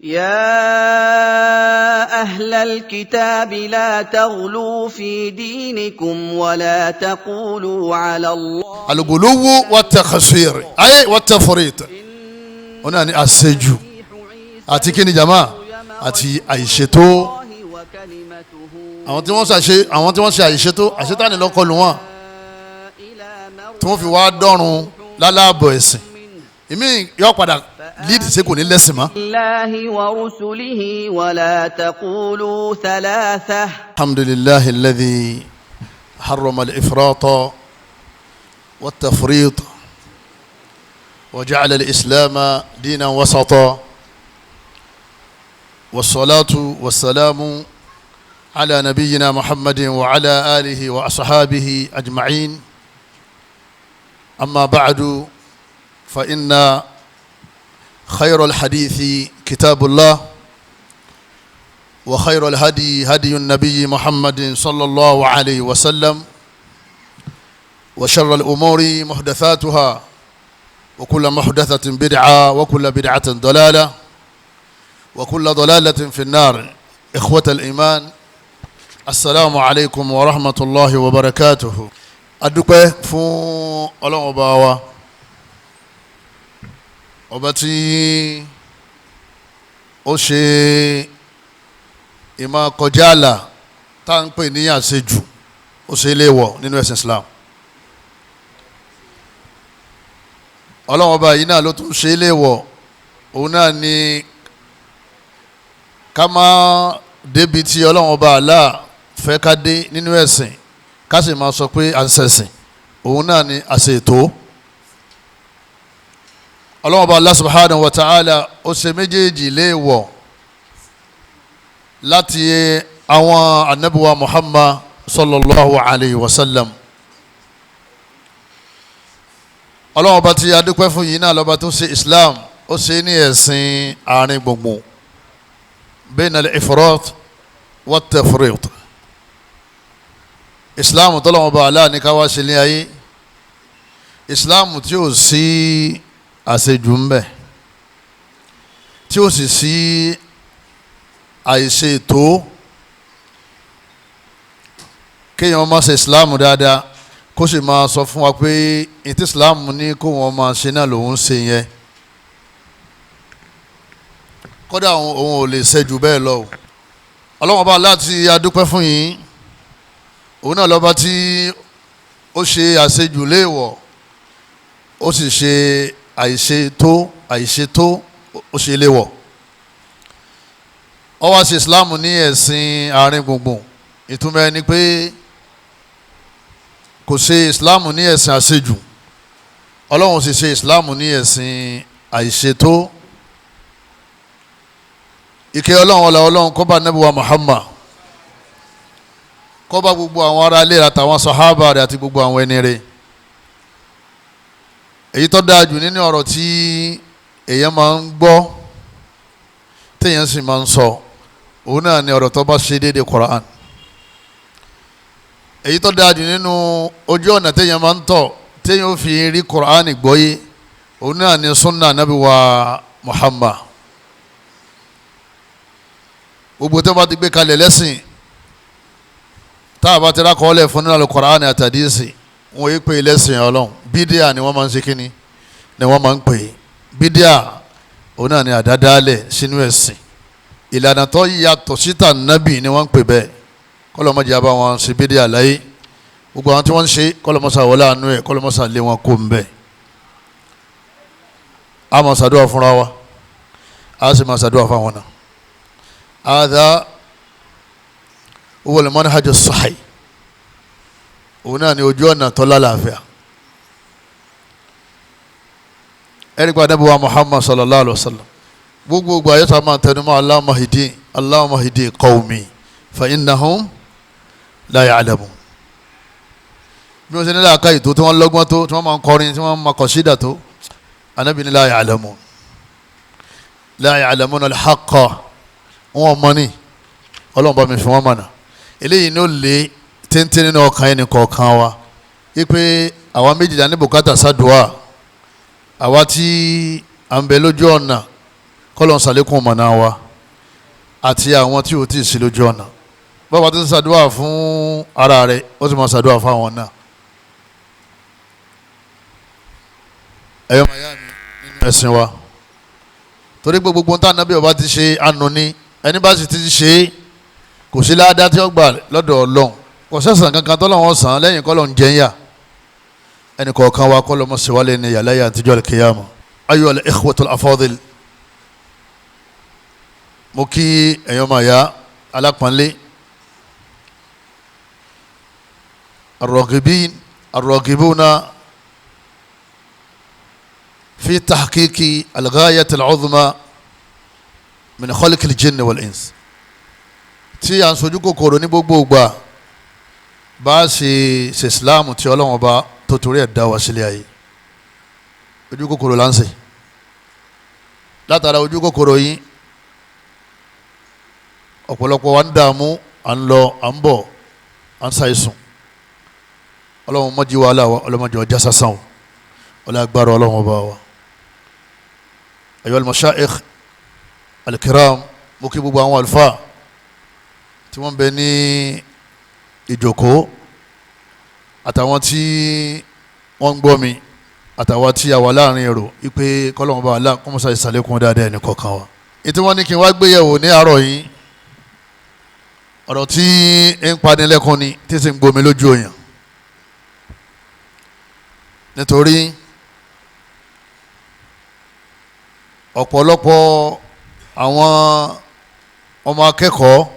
يا أهل الكتاب لا تغلوا في دينكم ولا تقولوا على الله aluguluwu watakhasir ayé watafurit ó náà ní àṣejù àti kíni jama àti àìṣètò. Àwọn tí wọ́n ṣàṣe, àwọn tí wọ́n ṣe àìṣètò, àṣetánì ló kọlù wọn tí wọ́n fi wá dọ́run lálábọ̀ ẹ̀sìn ìmí yọ padà lídìí sí kò ní lẹ́sìn mọ́. الله ورسله ولا تقولوا ثلاثة. Alhamdulillahi alladhi harrama al-ifrata wat-tafrit wa ja'ala al-islam dinan wasata, was-salatu was-salamu ala nabiyyina Muhammadin wa ala alihi wa ashabihi ajma'in. Amma ba'du, fa inna khayra al-hadithi kitabullah, وخير الهدي هدي النبي محمد صلى الله عليه وسلم، وشر الأمور محدثاتها، وكل محدثة بدعة، وكل بدعة ضلالة، وكل ضلالة في النار. إخوة الإيمان، السلام عليكم ورحمة الله وبركاته. Adúpẹ́ fún Ọlọ́run ọba wa, ọba tí ó ṣe ìmọ̀ kọjá àlà tá à ń pè ní àṣejù, ó ṣe léèwọ̀ nínú ẹ̀sìn Islam. Ọlọ́run ọba yìí náà ló tún ṣe léèwọ̀, òun náà ni ká má débi tí Ọlọ́run ọba àlà fẹ́ ká dé nínú ẹ̀sìn, ká sì máa sọ pé à ń ṣẹ̀sìn, òun náà ni àṣetò. Ọlọ́run ọba Allah subhanahu wa ta'ala ó ṣe méjèèjì léèwọ̀ láti àwọn anabiwa Muhammad sallallahu alayhi wa sallam. Ọlọ́run ọba tí a dúpẹ́ fún yìí náà lọ́ba tó ṣe Islam, ó ṣe ní ẹ̀sìn àárín gbùngbùn, bayna al-ifrat wat-tafrit. Islam tọ́lọ́run ọba Allah ní ká wá ṣe ní ayé, Islam tí ò sí àṣejù ń bẹ, tí ò sì sí àìṣètò. Kéèyàn máa ṣe Islam dáadáa, kó sì máa sọ fún wa pé ètò Islam ní kó wọn máa ṣe náà lòun ṣe yẹn, kódà òun ò lè ṣe jù bẹ́ẹ̀ lọ o. Ọlọ́run ọba láti adúpẹ́ fún yín, òun náà lọ́ba tí ó ṣe àṣejù léèwọ̀, ó sì ṣe àìṣètò, àìṣètò ó ṣe léèwọ̀. Ó wá ṣe Islam ní ẹ̀sìn àárín gbùngbùn. Ìtumọ̀ ẹni pé kò ṣe Islam ní ẹ̀sìn àṣejù, Ọlọ́run sì ṣe Islam ní ẹ̀sìn àìṣètò. Ìkẹ́ Ọlọ́run, ọlá Ọlọ́run kó bá Nábì wa Muhammad, kó bá gbogbo àwọn ará ilé àtàwọn sàhábà rẹ̀ àti gbogbo àwọn ẹni rẹ̀. Èyí tó dáa jù nínú ọ̀rọ̀ tí èèyàn máa ń gbọ́ téèyàn sì máa ń sọ, òun náà ni ọ̀rọ̀ tó bá ṣe déédéé Quran. Èyí tó dáa jù nínú ojú ọ̀nà téèyàn máa ń tọ̀ téèyàn ó fi rí Quran gbọ́yé, òun náà ni sunna Nabi wa Muhammad. Gbogbo tó bá ti gbé kalẹ̀ lẹ́sìn tá a bá ti rákọ́ọ́lẹ̀ fún nínú Quran àtàdísì, wọ́n yé pé lẹ́sìn Ọlọ́run. Bídíà ni wọ́n máa ń ṣe kíni ni wọ́n máa ń pè é. Bídíà òun náà ni àdádálẹ̀ sínú ẹ̀sìn, ìlànà tó yàtọ̀ síta nábì ni wọ́n ń pè bẹ́ẹ̀. Kọ́lọ́mọdé àbá wọn ṣe bídíà láyé, gbogbo àwọn tí wọ́n ń ṣe kọ́lọ́mọsà wọlé àánú ẹ̀, kọ́lọ́mọsà lé wọn kó ń bẹ̀. A máa ṣàdúrà fúnra wa, a sì máa ṣàdúrà fáwọn náà. Hadha huwa al-manhaj as-sahih, òun náà ni ojú ọ̀nà tó lálàáfíà. Ẹ̀rí pa Ànábì wa Muhammad sallallahu alayhi wa sallam, gbogbo ayé tá a máa tẹnumọ́ Allahumma hidi, Allahumma hidi qawmi fa innahum la ya'lamun. Bí wọ́n ṣe ní làákàyè tó, tí wọ́n lọ́gbọ́n tó, tí wọ́n máa ń kọrin, tí wọ́n máa kọ̀sídà tó, Ànábì ní la ya'lamun, la ya'lamuna al-haqqa, wọn mọ̀ ní Ọlọ́run bá mi fi wọ́n mọ̀nà. Eléyìí ní ó lé téńté nínú ọkàn ẹnì kọ̀ọ̀kan wa wípé àwa méjìlá ní bùkátà sádùá, àwa tí à ń bẹ lójú ọ̀nà Kọ́lọ́n sàlékún mọ̀nà wa àti àwọn tí ò tí ì sí lójú ọ̀nà. Bàbá tó ń ṣàdúrà fún ara rẹ̀, ó sì máa ṣàdúrà fún àwọn náà. Ẹ̀yọ́ máa yá mi nínú ẹ̀sìn wa, torí pé gbogbo nǹkan Ànábì ọba ti ṣe àánú ni, ẹni bá sì ti ṣe kò sí ládàá tí ó gbà lọ́dọ̀ Ọlọ́run, kò sẹ̀sán kankan tọ́lọ́run sàn lẹ́yìn kọ́lọ́run jẹ́yà. Ẹnì kọ̀ọ̀kan wa kọ́lọ́ mọ̀ síwálé ní yàrá yà àtijọ́ al-qiyama. Ayyuha al-ikhwatu al-afadil, mo kí ẹ̀yọ́ máa yá alápọ̀nlé ar-raghibin ar-raghibuna fi tahqiqi al-ghayati al-'uzma min khalqi al-jinni wal-ins, tí à ń sojú kòkòrò ní gbogbo ìgbà bá a ṣe ṣe Islam tí Ọlọ́run ọba tó torí ẹ̀ dá wa sílé ayé. Ojú kòkòrò là ń ṣe. Látara ojú kòkòrò yìí, ọ̀pọ̀lọpọ̀ wa ń dààmú, à ń lọ, à ń bọ̀, à ń ṣàìsùn. Ọlọ́run má jí wàhálà wa, Ọlọ́run má jẹ́ ọjà sásán o, ọlọ́run agbára Ọlọ́run ọba wa. Ayyuhal mashayikh al-kiram, mo kí gbogbo àwọn àlùfáà tí wọ́n ń bẹ ní ìjókòó, àtàwọn tí wọ́n ń gbọ́ mi, àtàwọn tí a wà láàrin èrò, ipe kọ́lọ́run bá wà kọ́mọ́sá ìsàlẹ̀kùn dáadáa ẹnì kọ̀ọ̀kan wa. Ètò wọn ní kí n wá gbéyẹ̀wò ní àárọ̀ yìí, ọ̀rọ̀ tí ń panilẹ́kùn ni, tí sì ń gbomi lójú òyàn, nítorí ọ̀pọ̀lọpọ̀ àwọn ọmọ akẹ́kọ̀ọ́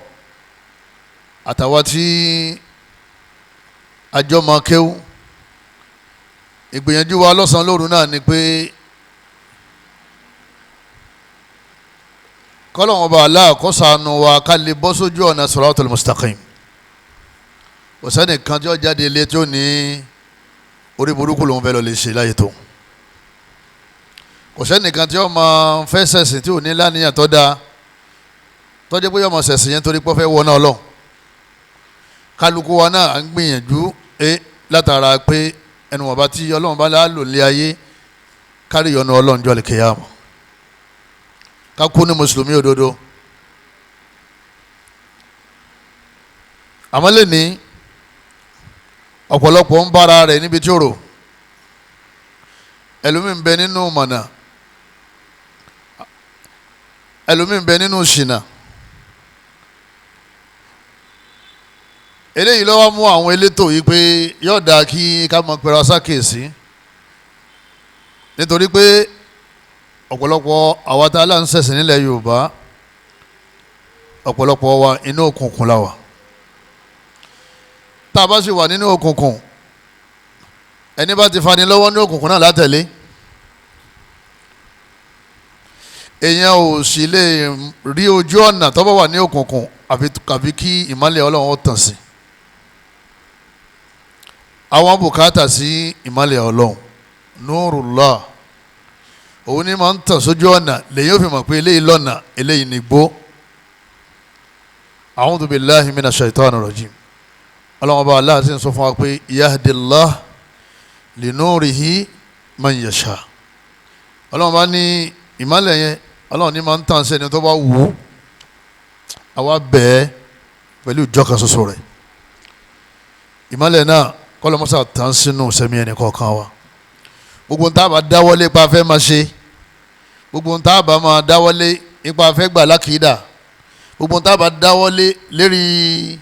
àtàwọn tí àjọmọ kéwú, ìgbìyànjú wa lọ́sàn-án lóru náà ni pé kọ́lọ́wọ́n bá Allah kó ṣàánú wa ká lè bọ́ sójú ọ̀nà siratul mustaqim. Kò sẹ́nìkan tí ó jáde ilé tí ó ní orí burúkú lòun fẹ́ lọ lè ṣe láyé tó. Kò sẹ́nìkan tí ó máa fẹ́ ṣẹ̀sìn tí ò ní láníyàn tó dáa, tó jẹ́ pé yóò máa ṣẹ̀sìn yẹn torí pé ó fẹ́ wọ náà lọ. Kálukú wa náà à ń gbìyànjú látara pé ẹnu wọn bá tí Ọlọ́run bá lò lé ayé kárí ìyọ́nú Ọlọ́run jọ́ lè kéyàmọ́, ká kú ní mùsùlùmí òdodo. Àmọ́ lè ní ọ̀pọ̀lọpọ̀ ń bára rẹ̀ níbi tí ó rò, ẹlòmíì ń bẹ nínú mọ̀nà, ẹlòmíì ń bẹ nínú ṣìnà. Eléyìí ló wá mú àwọn elétò yìí pé yóò dáa kí ká mọ pẹ̀lú asákèsí, nítorí pé ọ̀pọ̀lọpọ̀ àwa tá a là ń ṣẹ̀sìn nílẹ̀ Yorùbá, ọ̀pọ̀lọpọ̀ wa inú òkùnkùn la wà. Tá a bá sì wà nínú òkùnkùn, ẹni bá ti fani lọ́wọ́ ní òkùnkùn náà látẹ̀lé. Èèyàn ò sì lè rí ojú ọ̀nà tó bá wà ní òkùnkùn àfi kí ìmọ́lẹ̀ Ọlọ́run ó tàn sí. Àwọn bùkátà sí ìmọ́lẹ̀ Ọlọ́run, Nurullah, òun ni máa ń tàn sójú ọ̀nà lèyìn ó fi mọ̀ pé eléyìí lọ́nà, eléyìí ní gbó. A'udhu billahi minash shaitani rajim. Ọlọ́run ọba Allah sì ń sọ fún wa pé yahdillah linurihi man yasha. Ọlọ́run bá ní ìmọ́lẹ̀ yẹn, Ọlọ́run ní máa ń tàn sẹ́ni tó bá wù ú. Àwa bẹ̀ẹ́ pẹ̀lú ìjọkan ṣoṣo rẹ̀. Ìmọ́lẹ̀ náà kọ́lọ́mọ́sà tàn sínú sẹ́mi ẹnì kọ̀ọ̀kan wa. Gbogbo ń tá a bá dáwọ́lé ipa fẹ́ máa ṣe, gbogbo ń tá a bá máa dáwọ́lé ipa fẹ́ gbà lákìídà, gbogbo ń tá a bá dáwọ́lé lérí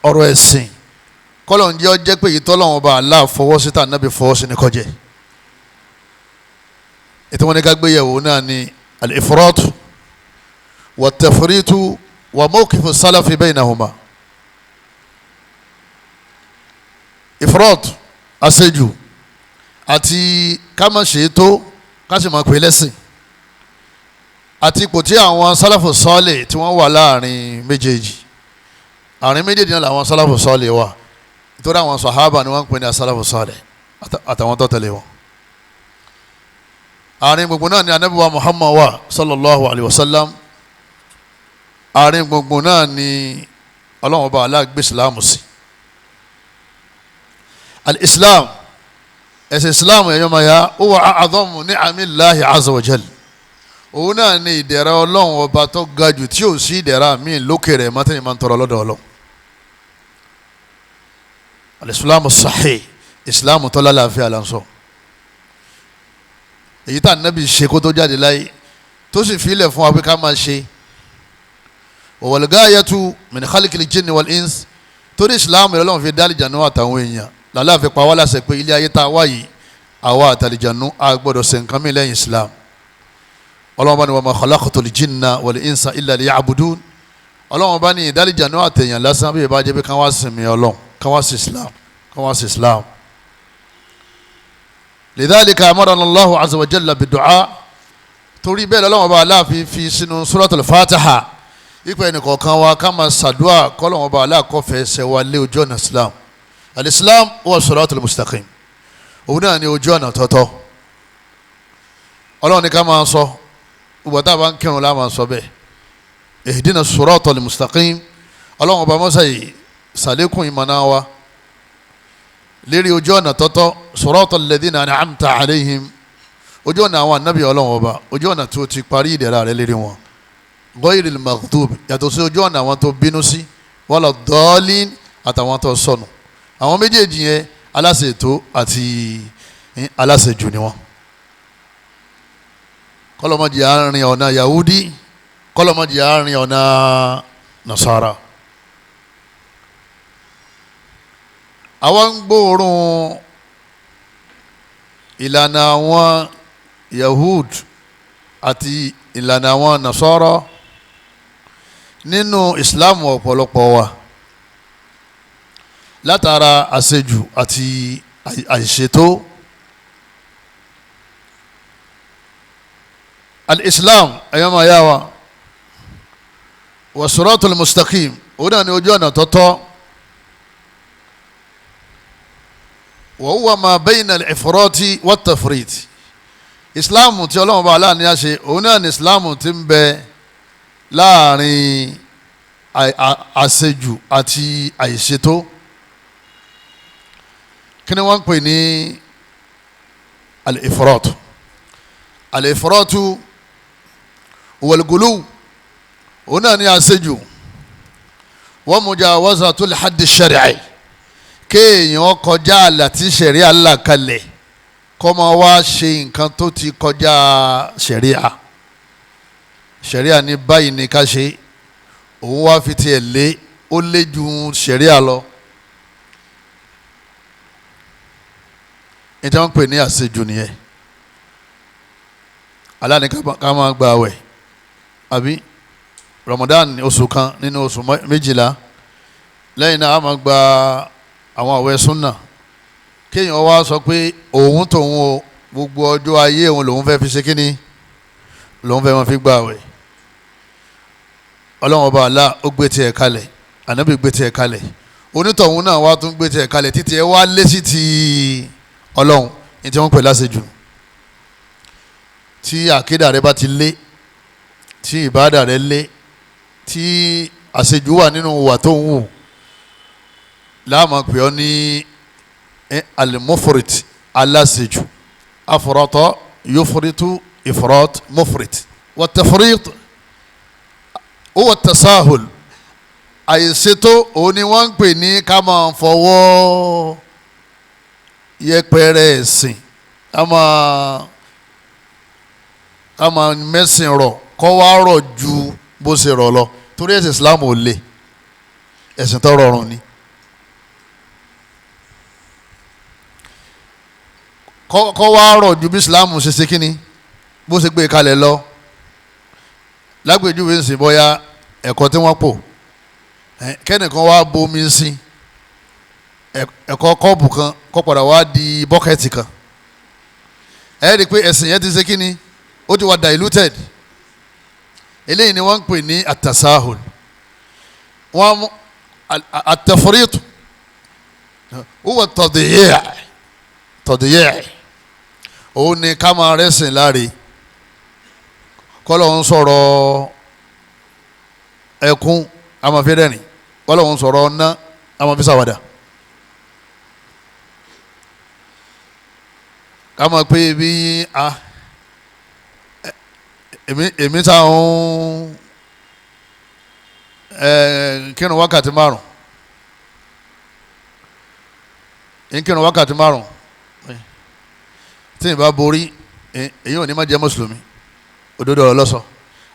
ọ̀rọ̀ ẹ̀sìn, kọ́lọ̀ ń jẹ́ ọ jẹ́ pé èyí tọ́lọ́run ọba Allah fọwọ́ sí tà nábì fọwọ́ sí ní kọjẹ́. Ètò wọn ní ká gbéyẹ̀wò náà ni al-ifrat wa-tafritu wa mawqifu salafi baynahuma. Ifrat, àṣejù, àti ká má ṣe tó ká sì máa pè lẹ́sìn, àti ipò tí àwọn sálàfù sọ́ọ̀lì tí wọ́n wà láàrin méjèèjì. Àárín méjèèjì náà làwọn sálàfù sọ́ọ̀lì wà, nítorí àwọn sàhábà ni wọ́n ń pè ní sálàfù sọ́ọ̀lì àtàwọn tó tẹ̀lé wọn. Àárín gbogbo náà ni Ànábì wa Muhammad wa sallallahu alayhi wa sallam. Àárín gbogbo náà ni Ọlọ́run ọba Allah gbé Ìsìlámù sí. Al-Islam, ẹ̀sìn Islam ẹ̀yọ́ máa ya, huwa a'zamu ni'amillahi azza wa jal. Òun náà ni ìdẹ̀ra Ọlọ́run ọba tó ga jù tí ò sí ìdẹ̀ra míì lókè rẹ̀ mọ́tẹ́yìn máa ń tọrọ lọ́dọ̀ Ọlọ́run. Al-Islamu sahih, Ìsìlámù tó lálàáfíà là ń sọ. Èyí tá Ànábì ṣe kó tó jáde láyé tó sì filẹ̀ fún wa pé ká máa ṣe. Wal gayatu min khalqil jinni wal ins, torí Ìsìlámù Ọlọ́run fi dá àlìjànú àtàwọn èèyàn làlàáfíà pa wá láṣẹ pé ilé ayé tá a wá yìí àwa àtàlìjànú a gbọ́dọ̀ ṣe nǹkan mìíràn lẹ́yìn Islam. Ọlọ́run bá ní wa ma khalaqtul jinna wal insa illa liya'budun. Ọlọ́run bá ní ìdálìjànú àtẹ̀yàn lásán bí ìbá jẹ́ pé kán wá sinmi Ọlọ́run, kán wá sí Islam, kán wá sí Islam. Lidhalika amarana Allahu azza wa jalla bid-du'a, torí bẹ́ẹ̀ lọ́wọ́ bá Aláàfin fi sínú suratul Fatiha ipe ẹnìkọ̀ọ̀kan wa ká máa ṣàdúà kọ́lọ́wọ́n bá aláàkọ́fẹ́ ṣe wa lé ojú ọ̀nà Islam. Al-Islam huwa siratul mustaqim, òun náà ni ojú ọ̀nà tọ́tọ́. Ọlọ́run ní ká máa sọ gbogbo tá a bá ń kírun la máa sọ bẹ́ẹ̀, ihdina siratal mustaqim. Ọlọ́run ọba mọ́sá yìí sàlékún ìmọ̀nà wa lérí ojú ọ̀nà tọ́tọ́, siratal ladhina an'amta alayhim, ojú ọ̀nà àwọn ànábì Ọlọ́run ọba, ojú ọ̀nà tó ti parí ìdẹ̀ra rẹ lérí wọn, ghayril maghdubi, yàtọ̀ sí ojú ọ̀nà àwọn tó bínú sí, wala ddallin, àtàwọn tó sọnù. Àwọn méjèèjì yẹn aláṣetò àti aláṣejù ni wọn. Kọlọmọdì àárín ọ̀nà Yahudi, kọlọmọdì àárín ọ̀nà Nasara. Àwọn ń gbóòórùn ìlànà àwọn Yahud àti ìlànà àwọn Nasara nínú Ìsìláàmù ọ̀pọ̀lọpọ̀ wa látara àṣejù àti àìṣètò. Al-Islam ẹ̀yọ́ máa yá wa wa siratul mustaqim, òun náà ni ojú ọ̀nà tọ́tọ́. Wa huwa ma bayna al-ifrati wat-tafrit. Islam tí Ọlọ́run bá aláàní á ṣe, òun náà ni Islam tí ń bẹ láàrin àṣejù àti àìṣètò. Kí ni wọ́n ń pè ní al-ifrat? Al-ifratu wal-gulu, òun náà ni àṣejù. Wa mujawazatul haddi shar'i, kéèyàn kọjá àlà tí ṣẹ̀ríà là kalẹ̀, kó máa wá ṣe nǹkan tó ti kọjá ṣẹ̀ríà. Ṣẹ̀ríà ní báyìí ní ká ṣe, òun wá fi tiẹ̀ lé, ó lé ju ṣẹ̀ríà lọ. Ìtàn pè ní àṣejù nìyẹn. Aláàní ká máa gba àwẹ̀, àbí Ramadan oṣù kan nínú oṣù 12, lẹ́yìn náà a máa gba àwọn àwẹ̀ súnà. Kéèyàn wá sọ pé òun tòun o, gbogbo ọjọ́ ayé òun lòun fẹ́ fi ṣe kíni, lòun fẹ́ máa fi gba àwẹ̀. Ọlọ́run ọba àlá ó gbé tiẹ̀ kalẹ̀, ànábì gbé tiẹ̀ kalẹ̀, onítọ̀hún náà wá tún gbé tiẹ̀ kalẹ̀ títí ẹ wá lé sí ti Ọlọ́run. Ní tí wọ́n pè láṣejù, tí àkídà rẹ bá ti lé, tí ìbádà rẹ lé, tí àṣejù wà nínú wà tó ń wù, láàmú pè ọ́ ní al-mufrit, aláṣejù. Afrata yufritu ifrat mufrit. Wa tafrit huwa tasahul, àìṣètò òun ni wọ́n ń pè ní ká máa fọwọ́ yẹpẹrẹ ẹ̀sìn, ká máa mẹ́sìn rọ̀, kọ́ wá rọ̀ ju bó ṣe rọ̀ lọ. Torí ẹ̀sìn Islam ò le, ẹ̀sìn tó rọrùn ni. Kọ́ wá rọ̀ ju bí Islam ṣe ṣe kíni, bó ṣe gbé kalẹ̀ lọ. Lágbèjúwe ń sìn bọ́yá ẹ̀kọ́ tí wọ́n pò, kẹ́nìkan wá bomi sí ẹ̀kọ́ kọ́ọ̀bù kan, kó padà wá di bọ́kẹ́tì kan. Ẹ rí i pé ẹ̀sìn yẹn ti ṣe kíni, ó ti wà diluted. Eléyìí ni wọ́n ń pè ní atasahul. Wọ́n mú atafuritu huwa tadyi'a, tadyi'a òun ni ká máa rẹ́sìn láre. Kọ́lọ́ ń sọ̀rọ̀ ẹkún a máa fi rẹ́rìn, kọ́lọ́ ń sọ̀rọ̀ ọ̀nà a máa fi ṣàwàdà. Ká máa pé bí a Èmi táwọn kírun wákàtí márùn, ń kírun wákàtí márùn, tí ì bá borí èyí ò ní má jẹ́ mùsùlùmí. Òdodo ọ̀rọ̀ lọ́sọ̀,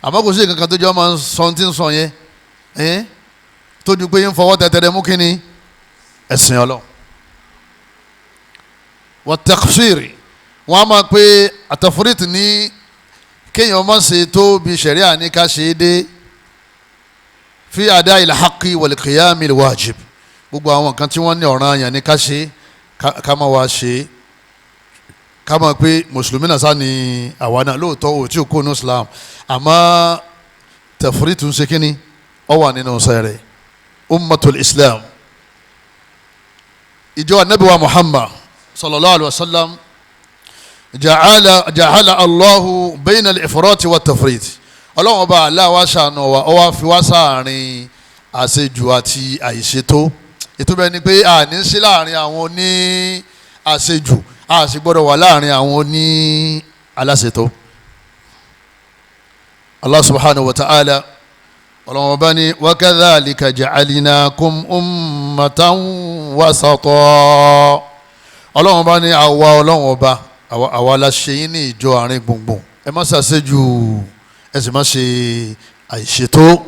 àmọ́ kò sí nǹkan tó jẹ́ ọmọ sọ tí ń sọ yẹn tójú pé ń fọwọ́ tẹ̀tẹ̀rẹ̀ mú kínní ẹ̀sìn Ọlọ́run. Wọ́n taqsiri, wọ́n á máa pe àtàfúrìtì ní kéèyàn má ṣe tó bí ṣẹ̀ríà ní ká ṣe é dé, fi àdá il-haqqi wal-qiyam al-wajib, gbogbo àwọn nǹkan tí wọ́n ní ọ̀ràn àyàn ní ká ṣe ká má wá ṣe, ká mọ̀ pé mùsùlùmí náà sá ni àwa náà lóòótọ́ ò tí ò kó ní Islam, àmọ́ tafritu ń ṣe kínní ó wà nínú sẹ́rẹ̀ ummatul Islam. Ìjọ anabi wa Muhammad sallallahu alayhi wa sallam ja'ala Allahu bayna al-ifrati wa tafrit. Ọlọ́run ọba Allah wá ṣàánú wa, ó wá fi wá sáàrin àṣejù àti àìṣètò. Ìtumọ̀ ẹni pé àní sí láàrin àwọn oní àṣejù, a sì gbọ́dọ̀ wà láàrin àwọn oní aláṣetò. Allah subhanahu wa ta'ala, ọlọ́run ọba ní wa kadhalika ja'alnakum ummatan wasata. Ọlọ́run ọba ní àwa ọlọ́run ọba àwa la ṣe yín ní ìjọ àárín gbùngbùn, ẹ má ṣàṣejù, ẹ sì má ṣe àìṣètò.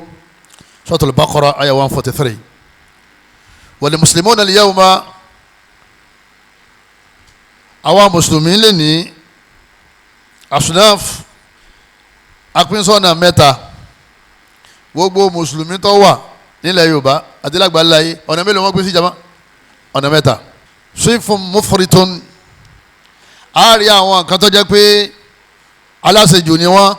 Suratul Baqara aya 143. Wal muslimuna al-yawma, àwa mùsùlùmí lè ní asunaf apínsọ́nà mẹ́ta. Gbogbo mùsùlùmí tó wà nílẹ̀ Yorùbá àti lágbàláyé, ọ̀nà mélòó wọ́n gbé sí jama? Ọ̀nà mẹ́ta. Sinfun mufritun, a rí àwọn kan tó jẹ́ pé aláṣejù ni wọ́n,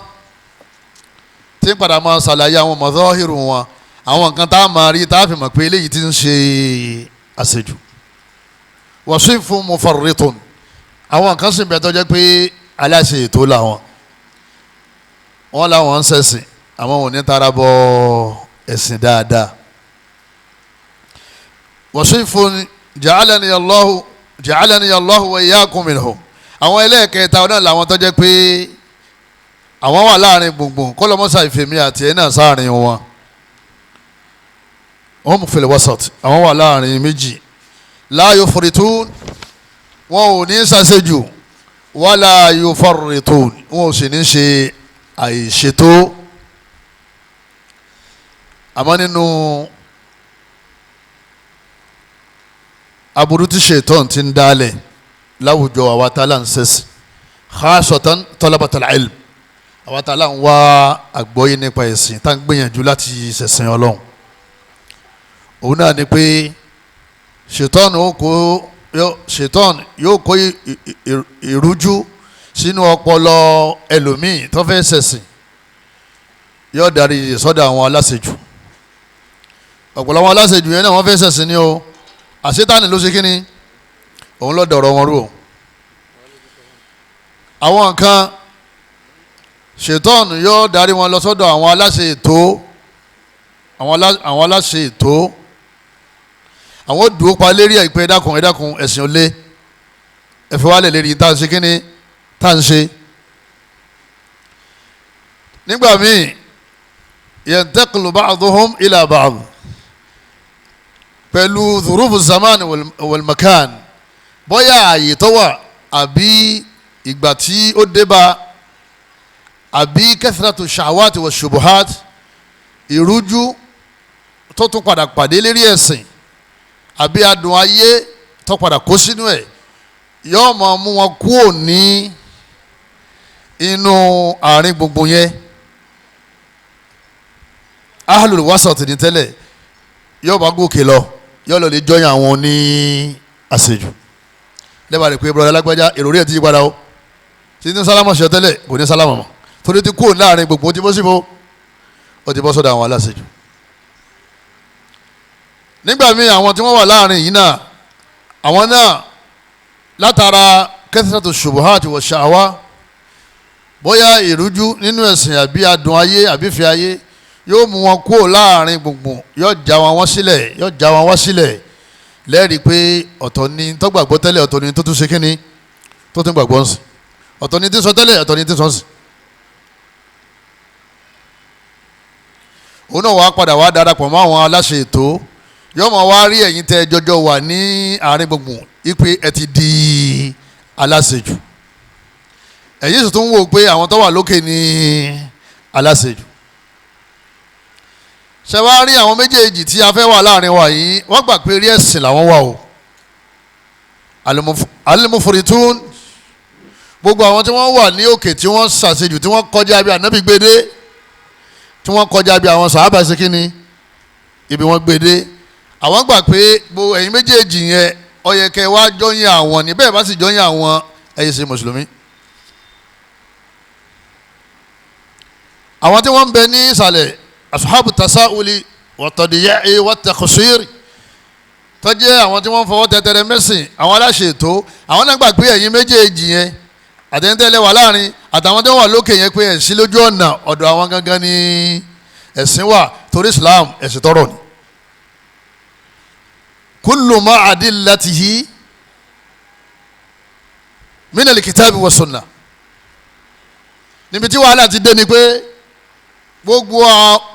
tí ń padà máa ṣàlàyé àwọn mọ̀tọ́hìrù wọn, àwọn nǹkan tá a máa rí tá a fi mọ̀ pé eléyìí ti ń ṣe àṣejù. Wa sinfun mufarritun, àwọn kan sì ń bẹ tó jẹ́ pé aláṣẹ ètò làwọn, wọ́n làwọn ń ṣẹ̀sìn àwọn ò ní tara bọ ẹ̀sìn dáadáa. Wa sinfun ja'alani Allahu wa iyyakum minhum, àwọn ẹlẹ́ẹ̀kẹta náà làwọn tó jẹ́ pé àwọn wà láàrin gbùngbùn, kọ́lọ́mọ́sá ìfèmí àti ẹ̀ náà sáàrin wọn. Hum fil wasat, àwọn wà láàrin méjì. La yufritun, wọn ò ní ṣàṣejù, wala yufarritun, wọn ò sì ní ṣe àìṣètò. Àmọ́ nínú aburú tí ṣètọ́n ti ń dálẹ̀ láwùjọ àwa tá là ń ṣẹ̀sìn, khasatan talabatul ilm, àwa tá là ń wá àgbọ́yé nípa ẹ̀sìn, tá ń gbìyànjú láti ṣẹ̀sìn Ọlọ́run, òun náà ni pé ṣètọ́n yóò kó ìrújú sínú ọpọlọ ẹlòmíì tó fẹ́ ṣẹ̀sìn, yóò darí sọ́dọ̀ àwọn aláṣejù. Ọ̀pọ̀lọpọ̀ àwọn aláṣejù yẹn náà wọ́n fẹ́ ṣẹ̀sìn ni o, àṣetánì ló ṣe kíni, òun ló dọ̀rọ̀ wọn rú o. Àwọn nǹkan ṣètọ́n yóò darí wọn lọ sọ́dọ̀ àwọn aláṣẹ ètò, àwọn aláṣẹ ètò, àwọn dùn ó pa lérí ẹ̀ pé ẹ̀dákun ẹ̀dákun ẹ̀sìn olé, ẹ̀fẹ̀ wálẹ̀ lérí tá à ń ṣe kíni tá à ń ṣe. Nígbà míì yantaqilu ba'duhum ila ba'd pẹ̀lú dhurufu zaman wal makan, bóyá ààyè tó wà àbí ìgbà tí ó débá àbí kathratu shahawati wa shubuhat, ìrújú tó tún padà pàdé lérí ẹ̀sìn àbí adùn ayé tó padà kó sínú ẹ̀, yóò máa mú wọn kúrò ní inú àárín gbùngbùn yẹn. Ahlul wasat ní tẹ́lẹ̀ yóò bá gòkè lọ, yóò lọ lè jọyìn àwọn ní àṣejù. Lẹ́bàá rẹ̀ pé brọ̀dá lágbájá èrò rí ẹ̀ ti yí padà o, tí ní sálámà ṣe tẹ́lẹ̀ kò ní sálámà mọ́, torí ti kúrò láàrin gbùngbùn, ó ti bọ́ síbo, ó ti bọ́ sọ́dọ̀ àwọn aláṣejù. Nígbà míì àwọn tí wọ́n wà láàrin yìí náà, àwọn náà látara kathratu shubuhat wa sha'wa, bóyá ìrújú nínú ẹ̀sìn àbí adùn ayé àbí ìfẹ́ ayé, yóò mú wọn kúrò láàrin gbùngbùn, yóò já wọn wá sílẹ̀, yóò já wọn wá sílẹ̀. Lẹ́rìí pé ọ̀tọ̀ ni tó gbàgbọ́ tẹ́lẹ̀, ọ̀tọ̀ ni tó tún ṣe kíni tó tún gbàgbọ́ ń sìn, ọ̀tọ̀ ni tí ń sọ tẹ́lẹ̀, ọ̀tọ̀ ni tí ń sọ ń sìn. Òun náà wàá padà wàá darapọ̀ mọ́ àwọn aláṣẹ ètò, yóò máa wá rí ẹ̀yin tẹ́ jọjọ wà ní àárín gbùngbùn ipe ẹ ti di aláṣejù. Ẹ̀yin sì tún wò pé àwọn tó wà lókè ní aláṣejù. Ṣé wàá rí àwọn méjèèjì tí a fẹ́ wà láàrin wa yìí, wọ́n gbà pé rí ẹ̀sìn làwọn wà o. Alimufuritun, gbogbo àwọn tí wọ́n wà ní òkè tí wọ́n ṣàṣejù, tí wọ́n kọjá bí ànábì gbédé, tí wọ́n kọjá bí àwọn sàhábà ṣe kíni ibi wọ́n gbédé, àwọn gbà pé gbogbo ẹ̀yin méjèèjì yẹn ó yẹ kẹ́ wá jọyìn àwọn ní bẹ́ẹ̀ bá sì jọyìn àwọn ẹ̀yin ṣe mùsùlùmí. Àwọn tí wọ́n ń bẹ ní ìsàlẹ̀ asuhabu tasauli watadiya'i watakusiri, tó jẹ́ àwọn tí wọ́n fọwọ́ tẹtẹrẹ mẹ́sìn, àwọn aláṣẹ ètò, àwọn náà gbà pé ẹ̀yin méjèèjì yẹn àtẹ̀yìntẹ́lẹ̀ wà láàrin àtàwọn tí wọ́n wà lókè yẹn pé ẹ̀sìn lójú ọ̀nà ọ̀dọ̀ àwọn gangan ni ẹ̀sìn wà, torí Islam ẹ̀sìn tọrọ ni. Kullu ma adillatihi minal kitabi wa sunnah. Níbi tí wàhálà ti dé ni pé gbogbo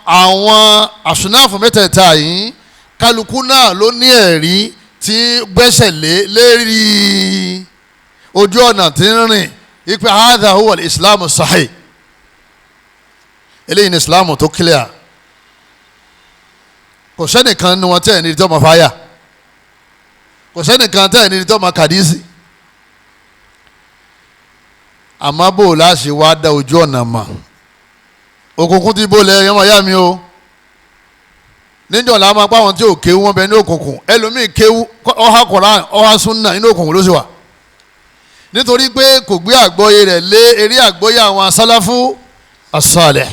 àwọn àsùnáfù mẹ́tẹ̀ẹ̀ta yìí kálukú náà ló ní ẹ̀rí tí gbẹ́sẹ̀ lé lérí ojú ọ̀nà tí ń rìn ipe hadha huwa al-islam sahih, eléyìí ni islam tó clear. Kò sẹ́nìkan ní wọn tẹ́ ẹ̀ ní tó máa fáyà, kò sẹ́nìkan tẹ́ ẹ̀ ní tó máa kàdísì. Àmọ́ bò láṣẹ wá dá ojú ọ̀nà mọ̀, òkùnkùn ti bólẹ̀ ẹ̀yọ́ máa yá mi o. Níjọ́ la máa pa àwọn tí ò kéwú wọn bẹ ní òkùnkùn, ẹlòmíì kéwú ọha Kùránì ọha súnà inú òkùnkùn ló sì wà, nítorí pé kò gbé àgbọ́yé rẹ̀ lé eré àgbọ́yé àwọn asálàfù as-salih.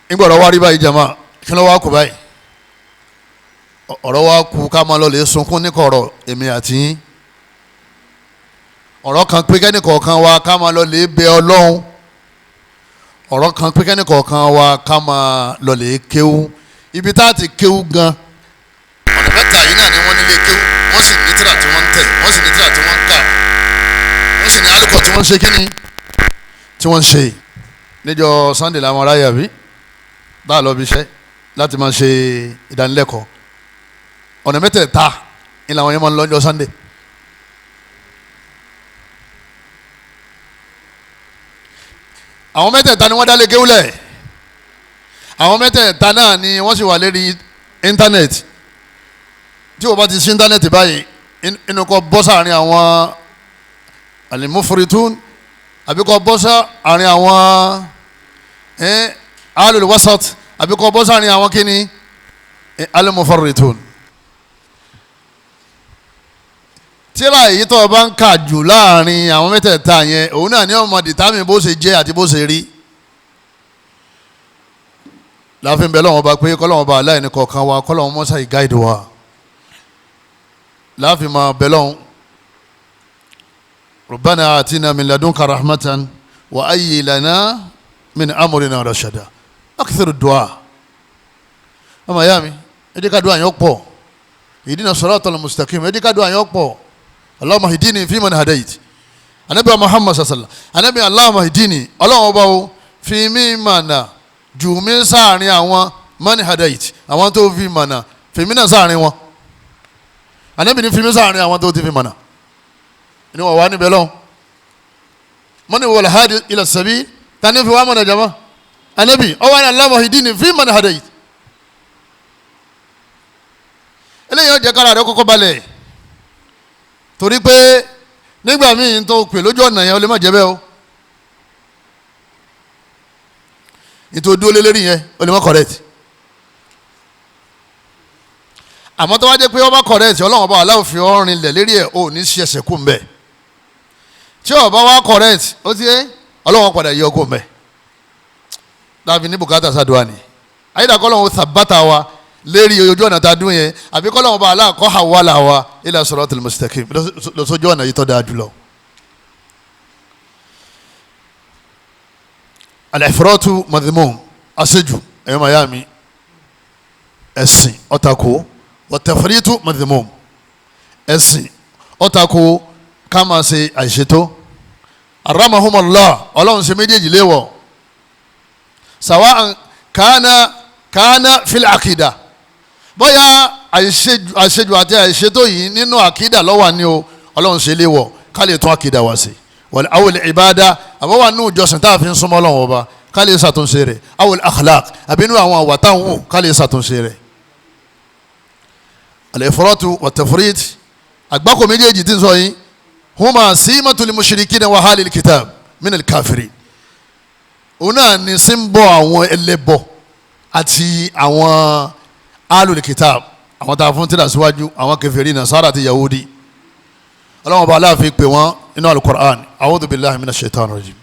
Nígbà ọ̀rọ̀ wa rí báyìí jama, kí ló wá kú báyìí? Ọ̀rọ̀ wa kú ká máa lọ lè sunkún ní kọ̀rọ̀ èmi àti yín. Ọ̀rọ̀ kan pé kẹ́nìkọ̀ọ̀kan wa ká máa lọ lè bẹ Ọlọ́run. Ọ̀rọ̀ kan pé kẹ́nìkọ̀ọ̀kan wa ká máa lọ lè kéwú. Ibi tá a ti kéwú gan, ọ̀nà mẹ́ta yìí náà ni wọ́n nílé kéwú, wọ́n sì ní tírà tí wọ́n ń tẹ̀, wọ́n sì ní tírà tí wọ́n ń kà, wọ́n sì ní alukọ̀ tí wọ́n ń ṣe kíni tí wọ́n ń ṣe. Níjọ́ Sunday làwọn aráyè àbí bá a lọ bí iṣẹ́ láti máa ṣe ìdánilẹ́kọ̀ọ́. Ọ̀nà mẹ́tẹ̀ẹ̀ta ni làwọn yẹn máa ń lọ níjọ́ Sunday. Àwọn mẹ́tẹ̀ẹ̀ta ni wọ́n dá lé kéwúlẹ̀, àwọn mẹ́tẹ̀ẹ̀ta náà ni wọ́n sì wà lérí íńtánẹ́ẹ̀tì. Tí o bá ti sí íńtánẹ́ẹ̀tì báyìí, inú kọ bọ́ sáàrin àwọn alimufritun àbí kọ bọ́ sáàrin àwọn alul wasat àbí kọ bọ́ sáàrin àwọn kíni alimufarritun. Tíra èyí tó o bá ń kà jù láàrin àwọn mẹ́tẹ̀ẹ̀ta yẹn, òun náà ní ọmọ dìtámì bó ṣe jẹ́ àti bó ṣe rí. Láàfin bẹ́ẹ̀ lọ́wọ́n bá pé kọ́lọ́wọ́n bá aláìní kọ̀ọ̀kan wa, kọ́lọ́wọ́n mọ́sá ìgáìdì wa. Láàfin máa bẹ́ẹ̀ lọ́wọ́n Rabbana atina min ladunka rahmatan wa ayyi lana min amrina rashada. Akthiru du'a. Ọmọ ìyá mi, ẹ jẹ́ ká dùn àyàn pọ̀. Ihdina siratal mustaqim, ẹ jẹ́ ká dùn àyàn pọ̀. Allahumma hdini fi man hadait. Anabi Muhammad sallallahu anabi Allahumma hdini, Ọlọ́run ọba o fi mí mọ̀nà jù mí sáàrin àwọn man hadait, àwọn tó fi mọ̀nà fi mí náà sáàrin wọn. Anabi ní fi mí sáàrin àwọn tó ti fi mọ̀nà ni wọ́n wà níbẹ̀ lọ́wọ́. Mọ́ni wal hadi ila sabil, tani fi wá mọ̀nà jama? Anabi ọwọ́ ni Allahumma hdini fi man hadait. Eléyìí ó jẹ́ kára rẹ̀ kọ́kọ́ balẹ̀, torí pé nígbà míì tó pè lójú ọ̀nà yẹn ó lè má jẹ́ bẹ́ẹ̀ o. Nítorí dúró lé lérí yẹn ó lè má correct. Àmọ́ tó bá jẹ́ pé ó bá correct, Ọlọ́run ọba aláwọ̀ fi ọrìn lẹ̀ lérí ẹ̀, ò ní ṣe ẹsẹ̀ kú mbẹ̀. Tí ó bá wá correct, ó ti yé, Ọlọ́run padà yọ kú mbẹ̀. Láàfin ní bùkátà sàdúrà ni ayédàkọ́ Ọlọ́run sàbátà wa lérí ojú ọ̀nà tá a dún yẹn, àbí kọ́lọ́wọ́n bá aláàkọ́ hawala wa ila siratil mustaqim lọ́sọ́jú ọ̀nà yìí tó dáa jùlọ. Al-ifratu madhmum, àṣejù ẹ̀yọ́ màyá mi, ẹ̀sìn ọ̀tàkó, wat-tafritu madhmum, ẹ̀sìn ọ̀tàkó ká máa ṣe àìṣètò. Aramahumallah, ọlọ́run ṣe méjèèjì léwọ̀. Sawa'an kana fil akida, bóyá àṣejù àti àìṣètò yìí nínú àkídà ló wà ní o, ọlọ́run ṣe léwọ̀ ká lè tún àkídà wá sí. Wal awil ibada, àbọ̀wà nínú ìjọsìn tá a fi ń súnmọ́ ọlọ́run ọba ká lè ṣàtúnṣe rẹ̀. Awil akhlaq, àbí nínú àwọn àwà táwọn wò ká lè ṣàtúnṣe rẹ̀. Al-ifratu wat-tafrit, àgbákò méjèèjì tí ń sọ yìí, huma simatul mushrikina wa halil kitab minal kafirin, òun náà ni símbọ̀ àwọn ẹlẹ́bọ àti àwọn alul kitab, àwọn tá a fún tíra síwájú, àwọn kèfèrí Nasara àti Yahudi. Ọlọ́wọ́n bá aláàfin pè wọ́n nínú alukur'an, a'udhu billahi minash shaitanir rajim.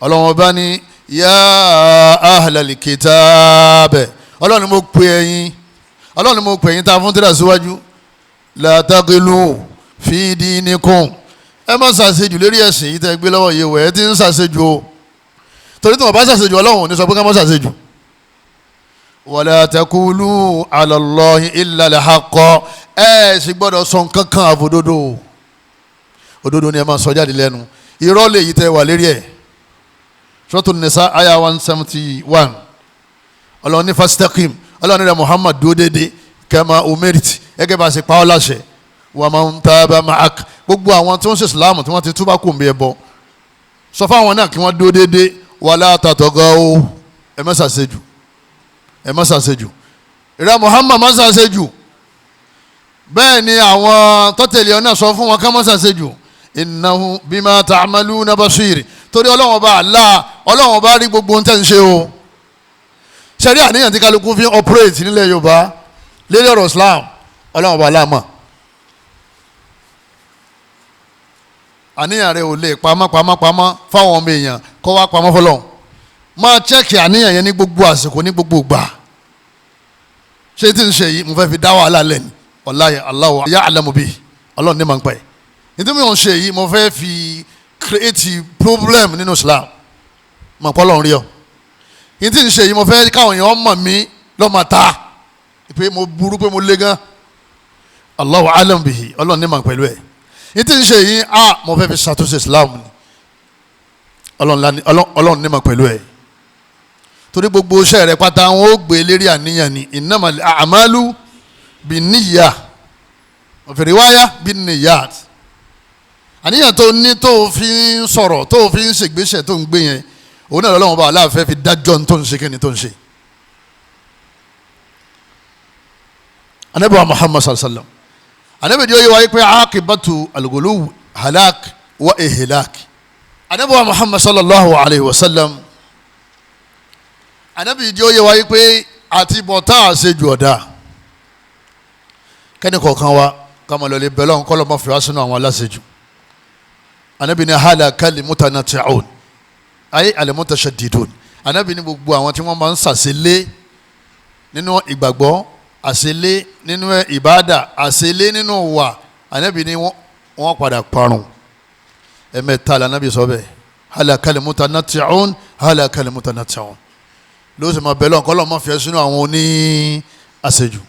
Ọlọ́wọ́n bá ní ya ahlal kitab, ọlọ́wọ́n ni mo pè ẹ̀yin, ọlọ́wọ́n ni mo pè ẹ̀yin tá a fún tíra síwájú, la taghlu fi dinikum, ẹ má ṣàṣejù lérí ẹ̀sìn yìí tẹ́ gbé lọ́wọ́ yìí wẹ̀ ẹ́ ti ń ṣàṣejù o, torí tí wọ́n bá ṣàṣejù ọlọ́run ò ní sọ pé ká má ṣàṣejù. Wala taqulu ala Allahi illa al-haqqa, ẹ sì gbọ́dọ̀ sọ nǹkan kan àfòdodo, òdodo ni ẹ máa sọ jáde lẹ́nu, irọ́ lè yí tẹ́ wà lérí ẹ̀. Suratul Nisa aya 171, ọlọ́run ní fastaqim, ọlọ́run rẹ̀ Muhammad dúró déédéé, kama umirti, ẹgẹ́ bá ṣe pa ọ́ láṣẹ, wa man taba ma'ak, gbogbo àwọn tí wọ́n ṣe Ìsìlámù tí wọ́n ti túbà kò ń bí ẹ bọ́, sọ fáwọn náà kí wọ́n dúró déédéé, wala tatagaw, ẹ má ṣàṣejù, ẹ má ṣàṣejù, ìrẹ́ Muhammad má ṣàṣejù. Bẹ́ẹ̀ ni àwọn tọ́tẹ̀lẹ̀ ọ̀nà sọ fún wọn ká má ṣàṣejù, innahu bima ta'maluna basir, torí ọlọ́run ọba Allah, ọlọ́run ọba rí gbogbo ohun tẹ́ ń ṣe o. Ṣẹ̀rí àníyàn tí kálukú fi ń operate nílẹ̀ Yorùbá lérí ọ̀rọ̀ Islam, ọlọ́run ọba Allah mọ̀. Àníyàn rẹ ò lè pamọ́ pamọ́ pamọ́ fáwọn ọmọ èèyàn kó wá pamọ́ fọlọ́run. Máa chẹ́ẹ̀kì àníyàn yẹn ní gbogbo àsìkò ní gbogbo ìgbà. Ṣé tí ń ṣe yìí mo fẹ́ fi dá wàhálà lẹ́nu, wallahi Allahu ya'lamu bihi, ọlọ́run ní màá ń pẹ́. Nítorí mi ò ń ṣe yìí mo fẹ́ fi create problem nínú Islam, mọ̀ pọ́ lọ́run rí ọ. Nítorí ń ṣe yìí mo fẹ́ káwọn èèyàn mọ̀ mí lọ́mọ ta pé mo burú pé mo le gan, Allahu a'lamu bihi, ọlọ́run ní màá pẹ̀lú ẹ̀. Nítorí ń ṣe yìí a mo fẹ́ fi ṣàtúnṣe Islam ni, ọlọ́run ní màá pẹ̀lú ẹ̀. Torí gbogbo iṣẹ́ rẹ̀ pátá wọn ó gbé lérí àníyàn ni, innamal a'malu binniyah wa fi riwaya binniyat. Àníyàn tó ní tó fi ń sọ̀rọ̀ tó fi ń ṣègbésẹ̀ tó ń gbé yẹn, òun náà lọ́wọ́ bá aláàfẹ́ fi dájọ́ tó ń ṣe kí ni tó ń ṣe. Anabi wa Muhammad sallallahu alaihi wa sallam, anabi di oye wa pé akibatu al-ghuluw halak wa ihlak. Anabi wa Muhammad sallallahu alaihi wa sallam, anabi di oye wa pé àti bọ̀tá àṣejù ọ̀dà kẹ́ni kọ̀ọ̀kan wa kàmá lọ́lẹ̀ bẹ́lẹ̀ ọ̀hún kọ́lọ́ mọ́ fi wá sínú àwọn aláṣejù. Anabi ni halaka al-mutanatti'un ayé al-mutashaddidun, anabi ni gbogbo àwọn tí wọ́n máa ń ṣàṣelé nínú ìgbàgbọ́, àṣelé nínú ìbádà, àṣelé nínú wà, anabi ni wọ́n padà parun. Ẹ̀mẹ́ta la anabi sọ bẹ́ẹ̀, halaka al-mutanatti'un, halaka al-mutanatti'un. Ló sì máa bẹ̀rẹ̀ ọ̀kọ́ lọ́mọ fi sínú àwọn oní àṣejù.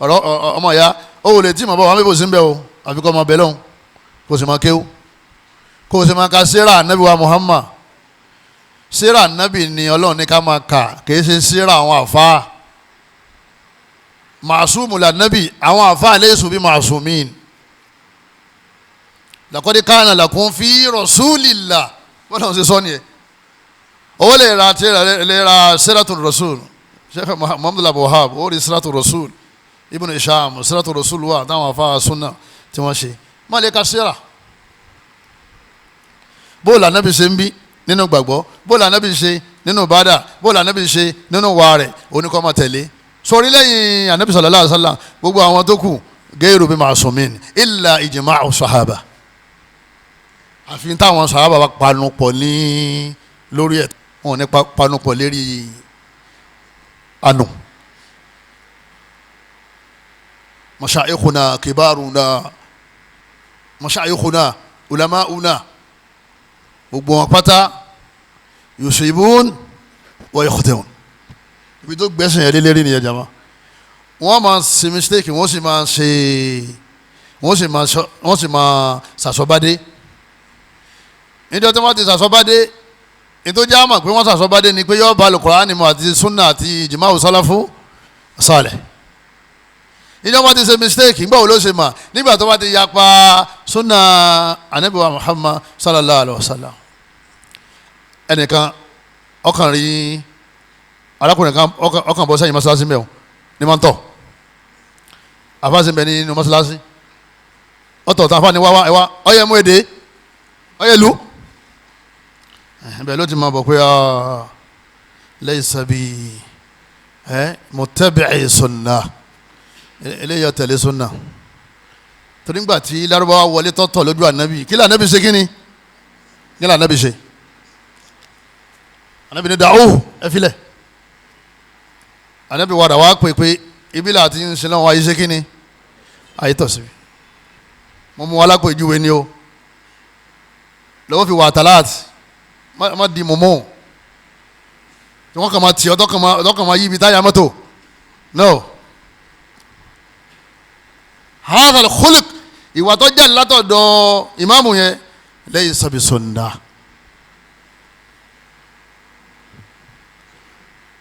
Ọ̀rọ̀ ọmọ ìyá ó wò lè tí màá bá wà bíbò sí ń bẹ̀ o, àfi kọ́ máa bẹ̀ lọ́hùn kó sì máa kéwú, kó sì máa ka síra anabi wa Muhammad. Síra anabi ni ọlọ́run ní ká máa kà, kì í ṣe síra àwọn àfáà. Màsúmù lànàbì, àwọn àfáà laysu bí màsúmìn. Laqad kana lakum fi rasulillah, wọ́n náà ṣe sọ nìyẹn. Owó lè ra tí lè ra siratul rasul, Sheikh Muhammad Abdul Wahhab ó rí siratul rasul, Ibn Hisham siratul rasul wà táwọn àfáà súnà tí wọ́n ṣe. Má lè ka síra bóòlù ànábì ṣe ń bí nínú gbàgbọ́, bóòlù ànábì ṣe nínú bàdà, bóòlù ànábì ṣe nínú wà rẹ̀, oníkọ́ máa tẹ̀lé. Sọrí lẹ́yìn ànábì sallallahu alaihi wasallam gbogbo àwọn tó kù gairu bí ma'sumin illa ijma'u sahaba, àfi táwọn sahaba bá panu pọ̀ ní lórí ẹ̀, wọn ò ní panu pọ̀ lérí àánú. Mashayikhuna kibaruna, mashayikhuna ulama'una, gbogbo wọn pátá yusibun wa yakhti'un. Ibi tó gbẹ́sìn yẹn lélérí nìyẹn jama. Wọ́n máa ṣe mistake, wọ́n sì máa ṣe, wọ́n sì máa ṣàṣọbádé. Níjọ́ tí wọ́n ti sàsọ́bádé, nítorí àmọ̀ pé wọ́n sàsọ́bádé ni pé yọ́ọ́ bá Al-Qur'ani mu àti sunna àti ìjìmáwò sálàfù sálẹ̀. Níjọ́ wọ́n ti ṣe mistake, nígbà wo ló ṣe mà? Nígbà tó bá ti yapa sunna Ànábì wa Muhammad sallallahu alayhi wa sallam. Ẹnìkan ọkàn rí arákùnrin kan ọkàn bọ́ sẹ́yìn mọ́ṣáláṣí mẹ́wọ̀n ní máa ń tọ̀. Àfáàsì ń bẹ nínú mọ́ṣáláṣí. Ọ̀tọ̀ tá a fà ní wá wá ọyẹ mú èdè ọyẹ lu. Ibẹ̀ ló ti máa bọ̀ pé laysa bi muttabi'i sunnah, eléyà tẹ̀lé sunnah. Torí ńgbà tí Lárúbáwá wọlé tọ́tọ̀ lójú ànábì, kí lànábì ṣe kíni? Kí lànábì ṣe? Ànábì ní da'uhu, ẹ filẹ̀. Ànábì wàdà wá pè pé ibi là ti ń sin náà wáyé ṣe kíni? Ayé tọ̀ síbi. Mo mú alápèjúwe ni o. Lọ́wọ́ fi wà tàláàtì má di mọ̀mọ́ tí wọ́n kàn máa tì ọ́ tọ́kàn máa yí ibi táyà mọ́tò. No. Hadha al-khuluq, ìwà tó jáde látọ̀dọ̀ ìmáàmù yẹn laysa bi sunnah.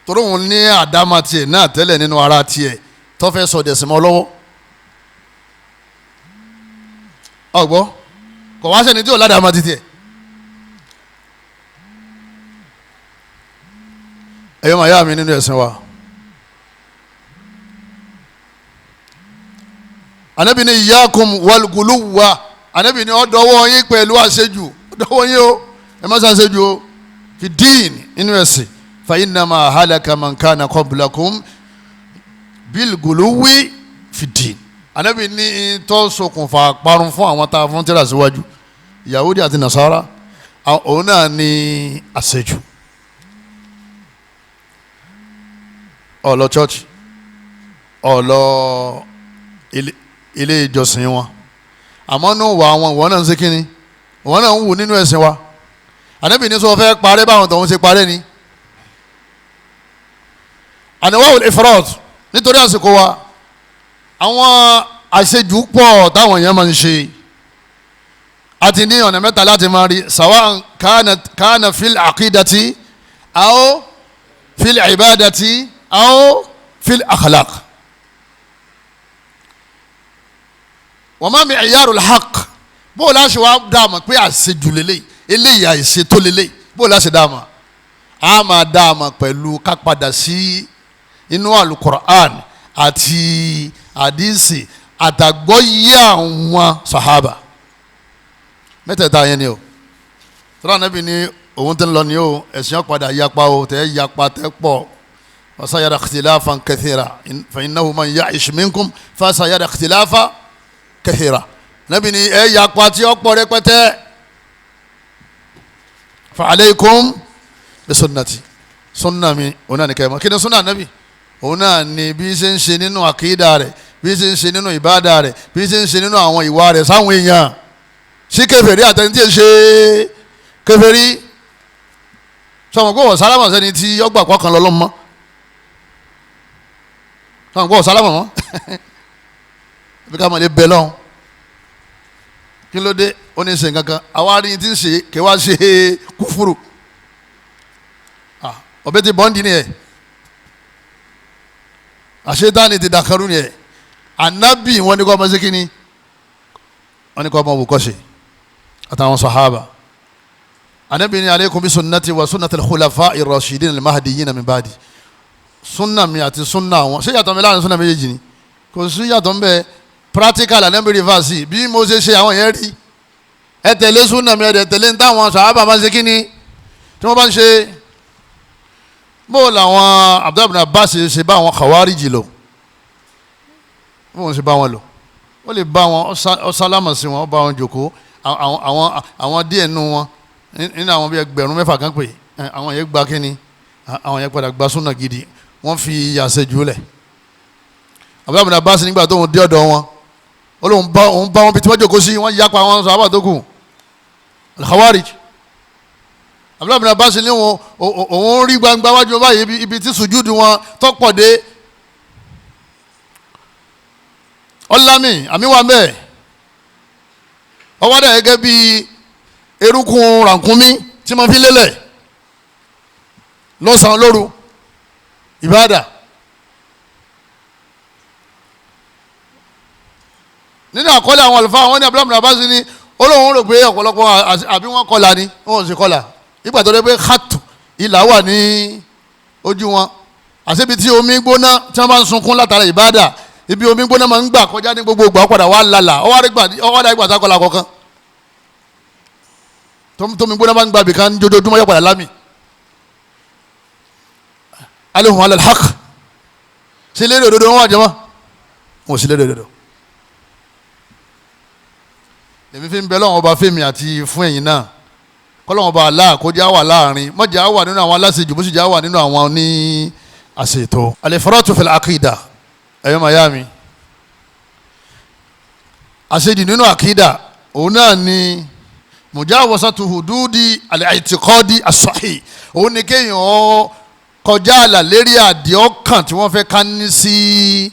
Torí òun ní àdámà tiẹ̀ náà tẹ́lẹ̀ nínú ara tiẹ̀ tó fẹ́ sọ dẹ̀sìn mọ́ lọ́wọ́. Ọ̀gbọ́ kò wá sẹ́ni tí ò ládàá ma ti tiẹ̀. Ẹ̀yọ́ màá yá mi nínú ẹ̀sìn wa. Ànábì ní iyyakum wal guluwwa, Ànábì ní ó dọwọ́ yín pẹ̀lú àṣejù, ó dọwọ́ yín o, ẹ má ṣàṣejù o, fi dín nínú ẹ̀sìn. Fa innama halaka man kana qablakum bil guluwwi fi dín. Ànábì ní tó ṣokùnfà parun fún àwọn tá a fún tírà síwájú, Yahudi àti Nasara, òun náà ní àṣejù. Ó lọ church, ó lọ ilé ìjọsìn wọn, àmọ́ nù wà wọn, ìwọ náà ń ṣe kínni, ìwọ náà ń wù nínú ẹ̀sìn wa. Ànábì ní sọ fẹ́ parẹ́ báwọn tọ̀hún ṣe parẹ́ ni. Àníwáwò ifrad, nítorí àsìkò wa, àwọn àṣejù pọ̀ táwọn èèyàn máa ń ṣe. A ti ní ọ̀nà mẹ́ta láti máa rí, sawa kana fil aqidati aw fil ibadati aw fil akhlaq. Wa ma mi'yarul haqq, bó o láṣẹ wàá dáàmà pé àṣejù lélẹ̀, eléyìí àìṣètò lélẹ̀, bó o láṣẹ dáàmà? A máa dáàmà pẹ̀lú ká padà sí inú alukur'an àti àdìsí àtàgbọ́yé àwọn sàhábà mẹ́tẹ̀ẹ̀ta yẹn ni o. Tọ́lá nàbì ni òun ti ń lọ ni o, ẹ̀sìn ọ̀padà yapa o, tẹ́ yapa tẹ́ pọ̀. Fasayara ikhtilafan kathira fa innahu man ya'ish minkum fasayara ikhtilafan kathira. Nàbì ni ẹ yapa tí ó pọ̀ rẹpẹtẹ. Fa alaykum bi sunnati, sunna mi òun náà ni kẹ́ ẹ mọ̀. Kí ni sunna nàbì? Òun náà ni bí ṣe ń ṣe nínú àkídà rẹ̀, bí ṣe ń ṣe nínú ìbádà rẹ̀, bí ṣe ń ṣe nínú àwọn ìwà rẹ̀ sáwọn èèyàn, sí kèfèrí àtẹni tí ì ṣe kèfèrí. Sọmọ pé wọ́n sálámà sẹ́ni tí ọgbà kọkàn lọ́lọ́ mọ́? Sọmọ pé wọ́n sálámà mọ́? Bí ká máa lè bẹ lọ́hùn, kí ló dé? Ó ní ṣe nǹkan kan, àwa rí ti ń ṣe kí wá ṣe kúfúrú. Ọbẹ̀ ti bọ́ǹdì ni ẹ̀, àṣetáni ti dàkàrú ni ẹ̀. Ànábì wọn ni kò ọmọ ṣe kí ni, wọn ni kò ọmọ wò kọ́ ṣe àtàwọn sàhábà. Ànábì ní alaykum bi sunnati wa sunnati al-khulafa'i ar-rashidin al-mahdiyyin min ba'di. Sunna mi àti sunna àwọn, ṣé yàtọ̀ mi láàrin sunna méjèèjì ni? Kò sí yàtọ̀ ń bẹ. Practical ànábì rìfàsì bí mo ṣe ṣe àwọn yẹn rí. Ẹ tẹ̀lé sunna mi, ẹ dẹ̀ tẹ̀lé ní táwọn sàhábà máa ń ṣe kí ni tí wọ́n bá ń ṣe. Bó làwọn Abdullah ibn Abbas ṣe bá àwọn Khawarij lò, bó ṣe bá wọn lò, ó lè bá wọn, ó sálámà sí wọn, ó bá wọn jòkó. Àwọn díẹ̀ nù wọn nínú àwọn bíi 6,000 kan pè, àwọn yẹn gba kínní, àwọn yẹn padà gba súnà gidi, wọ́n fi àṣejù lẹ̀. Abdullah ibn Abbas nígbà tó ń dé ọ̀dọ̀ wọn, ó lóun bá wọn bí tí wọ́n jòkó sí, wọ́n yapa àwọn sàhábà tó kù, Al-Khawarij. Abdullah ibn Abbas ní wọn òun rí gbangba wájú báyìí ibi tí sùjúdù wọn tọ́pọ̀ dé. Ọlámì àmì wà mẹ́ẹ̀, ọwọ́ dà gẹ́gẹ́ bí Erukun rànkúnmí tí ma fi lélẹ̀ lọ́sàn-án lóru ìbáàdà. Nínú àkọọ́lẹ̀ àwọn àlùfáà wọn ní Abdullahi Abbas ní olóhùn rò pé ọ̀pọ̀lọpọ̀ àbí wọ́n kọlà ni wọ́n ò sì kọlà ìgbà tó dé pé hàtù ìlà wà ní ojú wọn àṣebi tí omi gbóná tí wọ́n bá ń sunkún látara ìbáàdà ibi omi gbóná máa ń gbà kọjá ní gbogbo ìgbà padà wà lálà ọwọ́ àdá ìgbà tá kọlà kọ̀ọ̀kan tómi gbóná máa ń gba ibìkan jojoojúmọ́ yọ padà lámì. Alehun alalhaq sí lédè òdodo wọn wà jẹmọ́ wọn ò sí lédè òdodo. Èmi fi ń bẹ lọ́wọ́n ọba fèmí àti fún ẹ̀yin náà kọ́lọ́wọ́n ọba Allah kó jẹ́ àwà láàrin mọ̀jẹ̀ àwà nínú àwọn aláṣejù bó sì jẹ́ àwà nínú àwọn ní àṣetò. Al-ifratu fil aqida ẹ̀yọ́ mayami àṣejù nínú àkídà òun náà ni mujawazatu hududi al-i'tiqadi as-sahih òun ni kéèyàn kọjá àlà lérí àdìọ́kàn tí wọ́n fẹ́ ká ní sí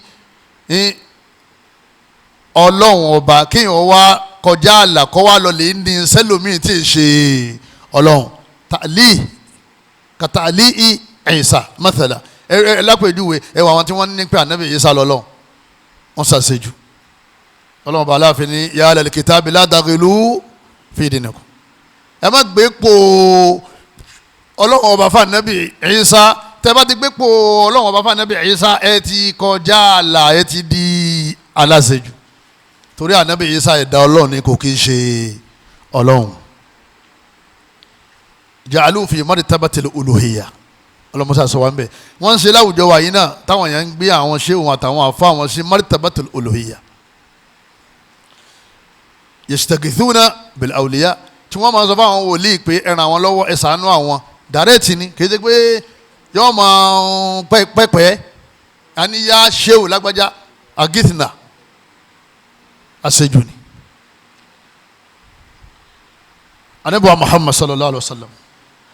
ọlọ́run ọba kéèyàn wá kọjá àlà kọ́ wá lọ lè ní sẹ́lòmíì tí ì ṣe ọlọ́run tàlí kàtàlí Ìsá mathala ẹ lápèjúwe ẹ wà àwọn tí wọ́n ní pé ànábì Ìsá lọ́lọ́run wọ́n ṣàṣejù ọlọ́run ọba aláàfin ní ya ahlal kitabi la taghilu fi dinikum ẹ má gbé po ọlọ́run ọba fún ànábì Ìsá tẹ́ bá ti gbé po ọlọ́run ọba fún ànábì Ìsá ẹ ti kọjá àlà ẹ ti di aláṣejù torí ànábì Ìsá ẹ̀dá ọlọ́run ni kò kí ń ṣe ọlọ́run. Ja'alu fi martabatil uluhiyya ọlọ́mọṣà sọ wá ń bẹ̀ wọ́n ń ṣe láwùjọ wa yìí náà táwọn èèyàn ń gbé àwọn ṣéwù àtàwọn àfa àwọn sí martabatil uluhiyya yastagithuna bil awliya tí wọ́n máa sọ fún àwọn wòlíì pé ẹ ràn àwọn lọ́wọ́ ẹ ṣàánú àwọn dàrẹ́ẹ̀tì ni kì í ṣe pé yọ́ọ́ máa pẹ́pẹ́ àníyá ṣéwù lágbájá agithna aṣejù ni. Anabi wa Muhammad sallallahu alaihi wa sallam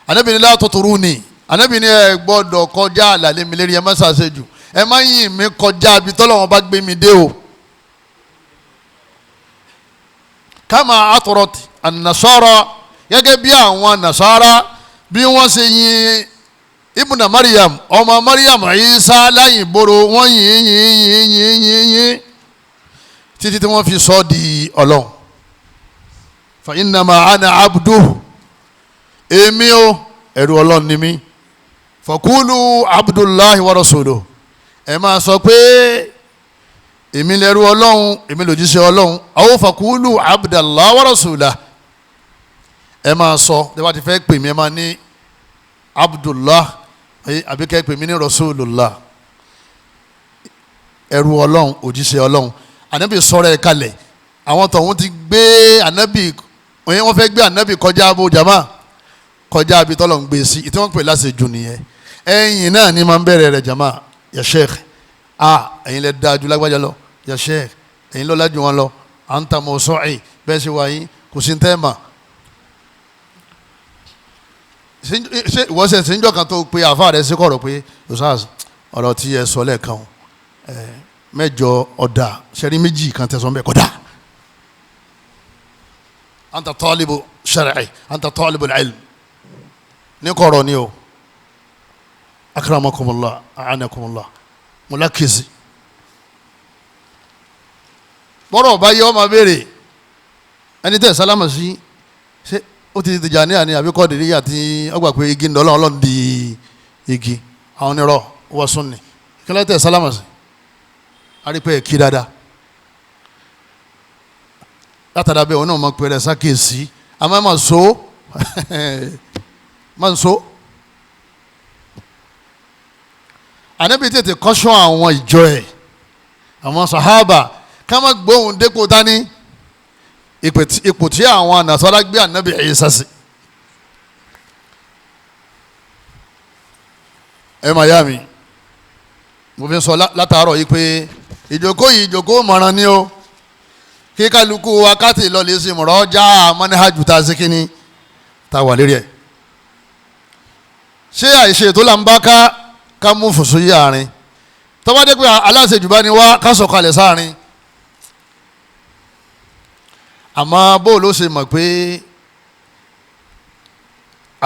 anabi ni la tuturuni anabi ni ẹ gbọ́dọ̀ kọjá àlàlé mi lérí ẹ má ṣàṣejù ẹ má yìn mí kọjá ibi tọ́lọ́run bá gbé mi dé o. Kama atrot an-nasara gẹ́gẹ́ bí àwọn nasara bí wọ́n ṣe yin ibùnà Mariam ọmọ Mariam Isa láyìn boro wọ́n yìn yìn yìn yìn yìn yìn títí tí wọ́n fi sọ di ọlọ́run. Fa innama ana abduhu èmi o ẹrú ọlọ́run ni mí fakulu abdullahi wa rasuluhu ẹ máa sọ pé èmi lẹ́rú ọlọ́run èmi lòjíṣẹ́ ọlọ́run aw fakulu abdullahi wa rasuluhu ẹ máa sọ ẹ bá ti fẹ́ pè mí ẹ máa ní abdullah àbí kẹ́ pè mí ní rasulullah ẹrú ọlọ́run òjíṣẹ́ ọlọ́run. Ànábì sọ̀rọ̀ ẹ̀ kalẹ̀ àwọn tọ̀hún ti gbé ànábì wọ́n fẹ́ gbé ànábì kọjá abo jama kọjá abi tọ́lọ̀ ń gbé sí ìtí wọ́n pè láṣejù nìyẹn. Ẹ̀yìn náà ni máa ń bẹ̀rẹ̀ rẹ̀ jama ya sheikh a ẹ̀yin lẹ dáa ju lágbájá lọ ya sheikh ẹ̀yin lọ́lá ju wọn lọ à ń ta mọ̀ sọ́ọ̀ì bẹ́ẹ̀ ṣe wà yín kò sí tẹ́ mà. Ṣé ìwọ́sẹ̀ ṣe ń jọ kan tó pe àfa rẹ̀ sí kọ̀rọ̀ pé ọ̀rọ̀ tí ẹ sọ lẹ́ẹ̀kan mẹ́jọ ọ̀dà sẹ́rí méjì kan tẹ̀sán bẹ́ẹ̀ kọ́dà. Anta talibu shar'i anta talibu al-ilm ní kọ̀rọ̀ ni o akramakumullah a'anakumullah mulakizi. Bọ́rọ̀ ọba yẹ ọmọ béèrè ẹni tẹ́ sálámà sí ṣé ó ti Tìjàníyà ni àbí Kọ́dìríyà tí ọgbà pé igi ń dọ́ ọlọ́run di igi àwọn onírọ̀ wọ́n sún ni kí ló tẹ́ sálámà sí arípẹ́ kí dáadáa látara bẹ́ẹ̀ òun náà mọ̀ pé rẹ̀ sákèsí àmọ́ máa so máa so. Ànábì tètè kọ́ṣọ́ àwọn ìjọ ẹ̀ àwọn sàhábà ká má gbóhùn dépò dání ipò tí àwọn Nasara gbé Ànábì Ìsá sí. Ẹ máa yá mi mo fi sọ látàárọ̀ yìí pé ìjókòó yìí ìjókòó mọ̀ràn ni o kí kálukú wákàtí lọ́lẹ̀ sí mọ̀rọ̀ já mọ́níhàjù tá a ṣe kínní tá a wà lérí ẹ̀. Ṣé àìṣe tó là ń bá ká ká mú fòsó yí àárín tó bá dé pé aláṣejù bá ní wá ká sọ̀kalẹ̀ sáàrin àmọ́ bó ló ṣe mọ̀ pé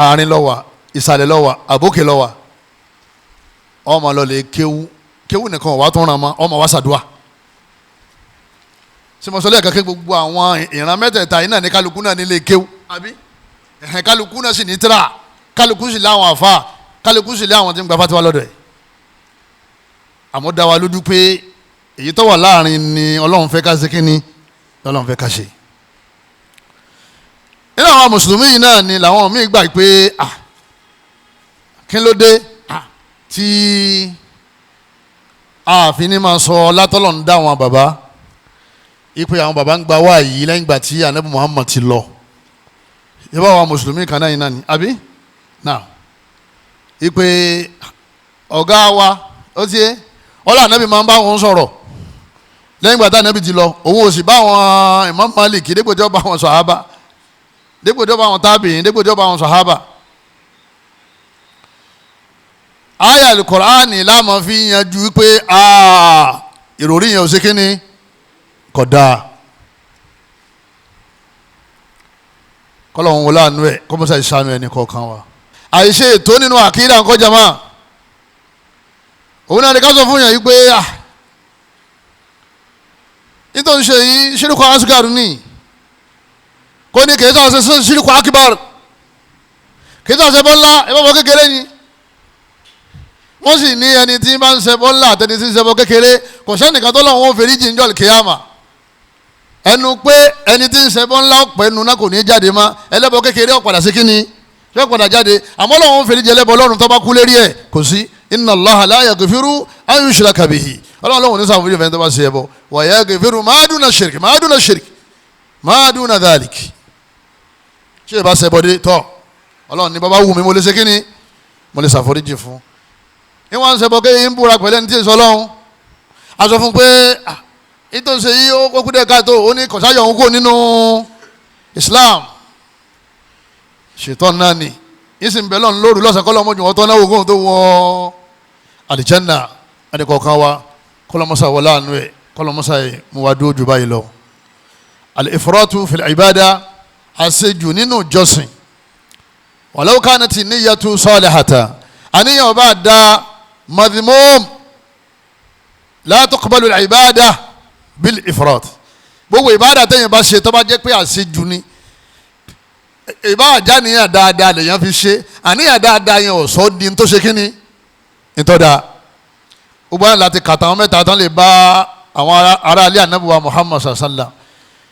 Àárín ló wà, ìsàlẹ̀ ló wà, àbókè ló wà. Ọmọ lọ lè kéwú, kéwú nìkan wà tó ràn mọ́, ọmọ wa ṣàdúà. Sọmọsọlẹ kankan gbogbo àwọn ìran mẹ́tẹ̀ẹ̀ta yìí náà ní kálukú náà nílé kéwú, àbí ẹ̀hìn kálukú náà sì ní tíra, kálukú sì láwọn àfa, kálukú sì láwọn tí ń gba fatiwa lọ́dọ̀ ẹ̀. Àmọ́ dá wa lójú pé èyí tó wà láàrin ni Ọlọ́run fẹ́ ká ṣe kí ni Ọlọ́run fẹ́ ká ṣe. Nínú àwọn mùsùlùmí yìí náà ni làwọn míì gbà pé ah kí ló dé tí ààfin ní máa sọ látọ́lọ̀ ń dá àwọn bàbá ipe àwọn bàbá ń gba wá yìí lẹ́yìn ìgbà tí anabi Muhammad ti lọ. Yẹ́n bá àwọn mùsùlùmí kan náà yìí náà ni àbí náà ipe ọ̀gá wa ó ti yé ọlọ́ anabi máa ń bá wọn sọ̀rọ̀ lẹ́yìn ìgbà tí anabi ti lọ, òun ò sì bá àwọn Imam Malik dípò tí ó bá wọn sàhábà, dípò tí ó bá wọn tábìyìn, dípò tí ó bá wọn sàhábà. Aya alukur'ani láàmú fi yanjú pé ìròrí yẹn ò ṣe kí ni kò dáa. Kọ́lọ́hún wọlé àánú ẹ̀ kọ́mọ́sá ìṣàánú ẹ̀ ní kọ̀ọ̀kan wa. Àìṣe ètò nínú àkídà ńkọ́ jama, òun náà ní ká sọ fún yàn yìí pé nítorí ṣe yìí ṣírìkù asgar ní kò ní kìí sọ ṣe ṣírìkù akbar, kìí sọ ṣe bọ́lá ẹ bá bọ́ kékeré ni. Wọ́n sì ní ẹni tí bá ń ṣẹbọ ńlá àtẹni tí ń ṣẹbọ kékeré kò sẹ́nìkan tó lọ́wọ́ fèrè jì ń jọ́ kíyàmà. Ẹnu pé ẹni tí ń ṣẹbọ ńlá ọ̀pẹ nu náà kò ní jáde mọ́, ẹlẹ́bọ kékeré ó padà sí kíni yóò padà jáde, àmọ́ lọ́wọ́ fèrè jì ẹlẹ́bọ lọ́run tó bá kú lérí ẹ̀ kò sí. Inna Allaha la yaghfiru an yushraka bihi, Ọlọ́run lọ́wọ́ ní sàfúnjì fẹ́ni tó bá ṣe ẹbọ, wa yaghfiru ma duna shirk, ma duna shirk, ma duna dhalik. Ṣé ìbá ṣẹbọ dé tọ́ Ọlọ́run ní bàbá wù mí mo lè ṣe kíni mo lè ṣàforíjì fún ní wọ́n ń ṣẹbọ kéye ń búra pẹ̀lú ẹni tí ń sọ lọ́hún. A sọ fún pé nítorí ṣe yí ó kú dẹ́ káàtó, ó ní kọ̀sáyọ̀ òun kò nínú Islam. Ṣètọ́ náà ni ìsìn bẹ́ẹ̀ lọ́n lóru lọ́sàn kọ́lọ́ ọmọdé wọn tó náwó kóhun tó wọ àlìjẹ́nà. Ẹnì kọ̀ọ̀kan wa kọ́lọ́mọ́sá wọlé àánú ẹ̀, kọ́lọ́mọ́sá ẹ̀ mú wa dúró jù báyìí lọ. Al-ifratu fil ibada, àṣejù nínú ìjọsìn. Walau kanati niyyatu salihata, àníyàn ọba da madhmum la tuqbalu al-ibada bil ifrat. Gbogbo ìbáda tẹ̀yìn bá ṣe tó bá jẹ́ pé àṣejù ni, ìbá àjáníyàn dáadáa lèyàn fi ṣe, àníyàn dáadáa yẹn ò sọ di tó ṣe kínní ìtọ́da. Gbogbo àwọn láti kàtà àwọn mẹ́ta tán lè bá àwọn ará ilé ànábì wa Muhammad sallam.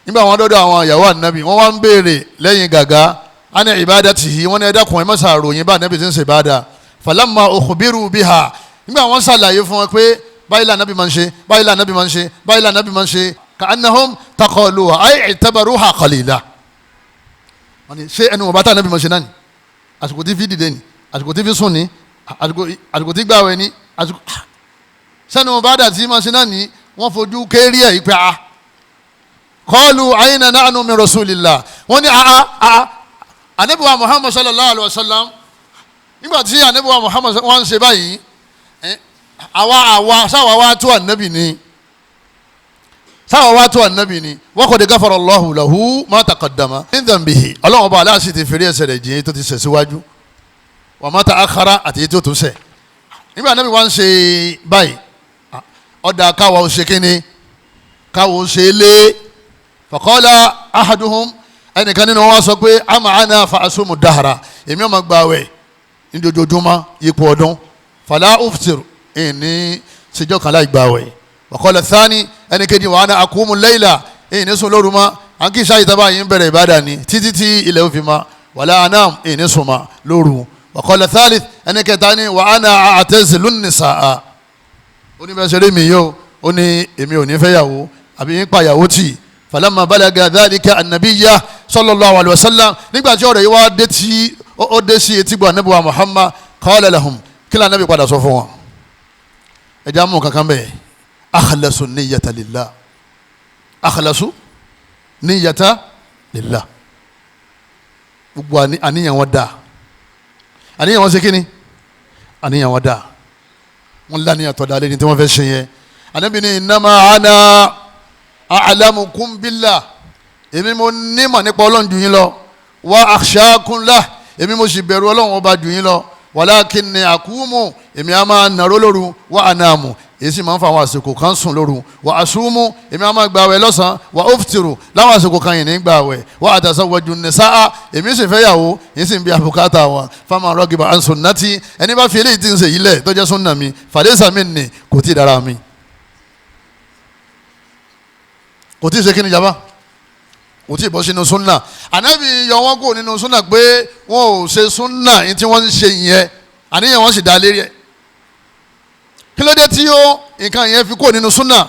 Nígbà wọn dọ́dọ̀ àwọn ìyàwó ànábì, wọ́n wá ń béèrè lẹ́yìn gàgá á ní ìbáda tìhí, wọ́n ní ẹ dákun ẹ má ṣàròyìn bá ànábì ti ń ṣe ìbáda. Falamma ukhbiru biha, nígbà wọn ṣàlàyé fún wọn pé báyìí lànàbì máa ń ṣe, báyìí lànàbì máa ń ṣe, báyìí lànàbì máa ń ṣe, ka'annahum taqaluha ay i'tabaruha qalila. Wọ́n ní ṣé ẹnu wọn bá tà nàbì máa ṣe náà ni, àsìkò tí fi dìde ni, àsìkò tí fi sùn ni, àsìkò tí gbàwẹ̀ ni, àsìkò sẹ́nu wọn bá dà tí máa ṣe náà ni. Wọ́n fojú kéré ẹ̀ pé a qalu ayna nahnu min rasulillah. Wọ́n ní a anabi wa Muhammad sallallahu alayhi wa sallam, nígbà tí anabi wa Muhammad wọ́n ń ṣe báyìí, àwa sáwà wá tó ànábì ni, sáwà wá tó ànábì ni. Wa qad ghafara Allahu lahu ma taqaddama min dhanbihi, Ọlọ́run ọba aláàṣì ti fèrè ẹsẹ̀ rẹ̀ jìn tó ti ṣẹ̀ síwájú, wa ma ta'akhkhara àti èyí tó tún ṣẹ̀. Nígbà ànábì wá ń ṣe báyìí, ọ̀dà káwa ó ṣe kínní, káwa ó ṣe lé. Faqala ahaduhum, ẹnìkan nínú wọn sọ pé ama ana fa asumu dahra, èmi ò máa gbààwẹ̀ ní dojoojúmọ́ ipò ọdún, fala uftir, ní ṣèjọ́ kan láì gbààwẹ̀. Waqala thani, ẹnì kejì wa ana akumu layla, ní sùn lóru mọ́, à ń kí sáyé tábà yìí ń bẹ̀rẹ̀ ìbádà ni títí tí ilẹ̀ ó fi mọ́, wala anam, ní sùn mọ́ lóru. Waqala thalith, ẹnì kẹta ni wa ana a'tazilu nisaa, ó ní bẹ́ẹ̀ ṣeré mi yóò, ó ní èmi ò ní fẹ́ yàwó àbí ń pa yàwó tì. Falamma balaga dhalika annabiyya sallallahu alayhi wa sallam, nígbà tí ọ̀rọ̀ yìí wá dé tí ó dé sí etí gbọ́ anabi wa Muhammad, qala lahum, kí lóò anabi padà sọ fún wọn? Ẹja mú kankan bẹ́ẹ̀, akhlasu niyyata lillah, akhlasu niyyata lillah. Gbogbo àníyàn wọn dáa, àníyàn wọn ṣe kí ni, àníyàn wọn dáa, wọn lánìyàn tọ́ da lé ní tí wọ́n fẹ́ ṣe yẹn. Anabi ní innama ana a'lamukum billah, èmi mo nímọ̀ nípa Ọlọ́run jù yín lọ, wa akhshakum lah, Èmi mo sì bẹ̀rù Ọlọ́run ọba jù yín lọ. Walakinni akumu, èmi a máa nàró lóru, wa anamu, èyí sì máa ń fa àwọn àsìkò kan sùn lóru, wa asumu, èmi a máa gbààwẹ̀ lọ́sàn-án, wa uftiru, láwọn àsìkò kan yìí ní gbààwẹ̀, wa atazawwaju nisaa, èmi sì fẹ́ yàwó, èyí sì ń bí àbùkátà wọn. Faman ragiba an sunnati, ẹni bá fi eléyìí tí ń ṣe yìí lẹ̀ tó jẹ́ sunna mi, falaysa minni, kò tí ì dára mi, kò tí ì ṣe kí ni jaba, kò tí ì bọ́ sínú súnà. Ànábì yọ wọ́n kúrò nínú súnà pé wọn ò ṣe súnà ní tí wọ́n ń ṣe yẹn, àníyàn wọn sì dá lérí ẹ̀. Kí ló dé tí ó nǹkan yẹn fi kúrò nínú súnà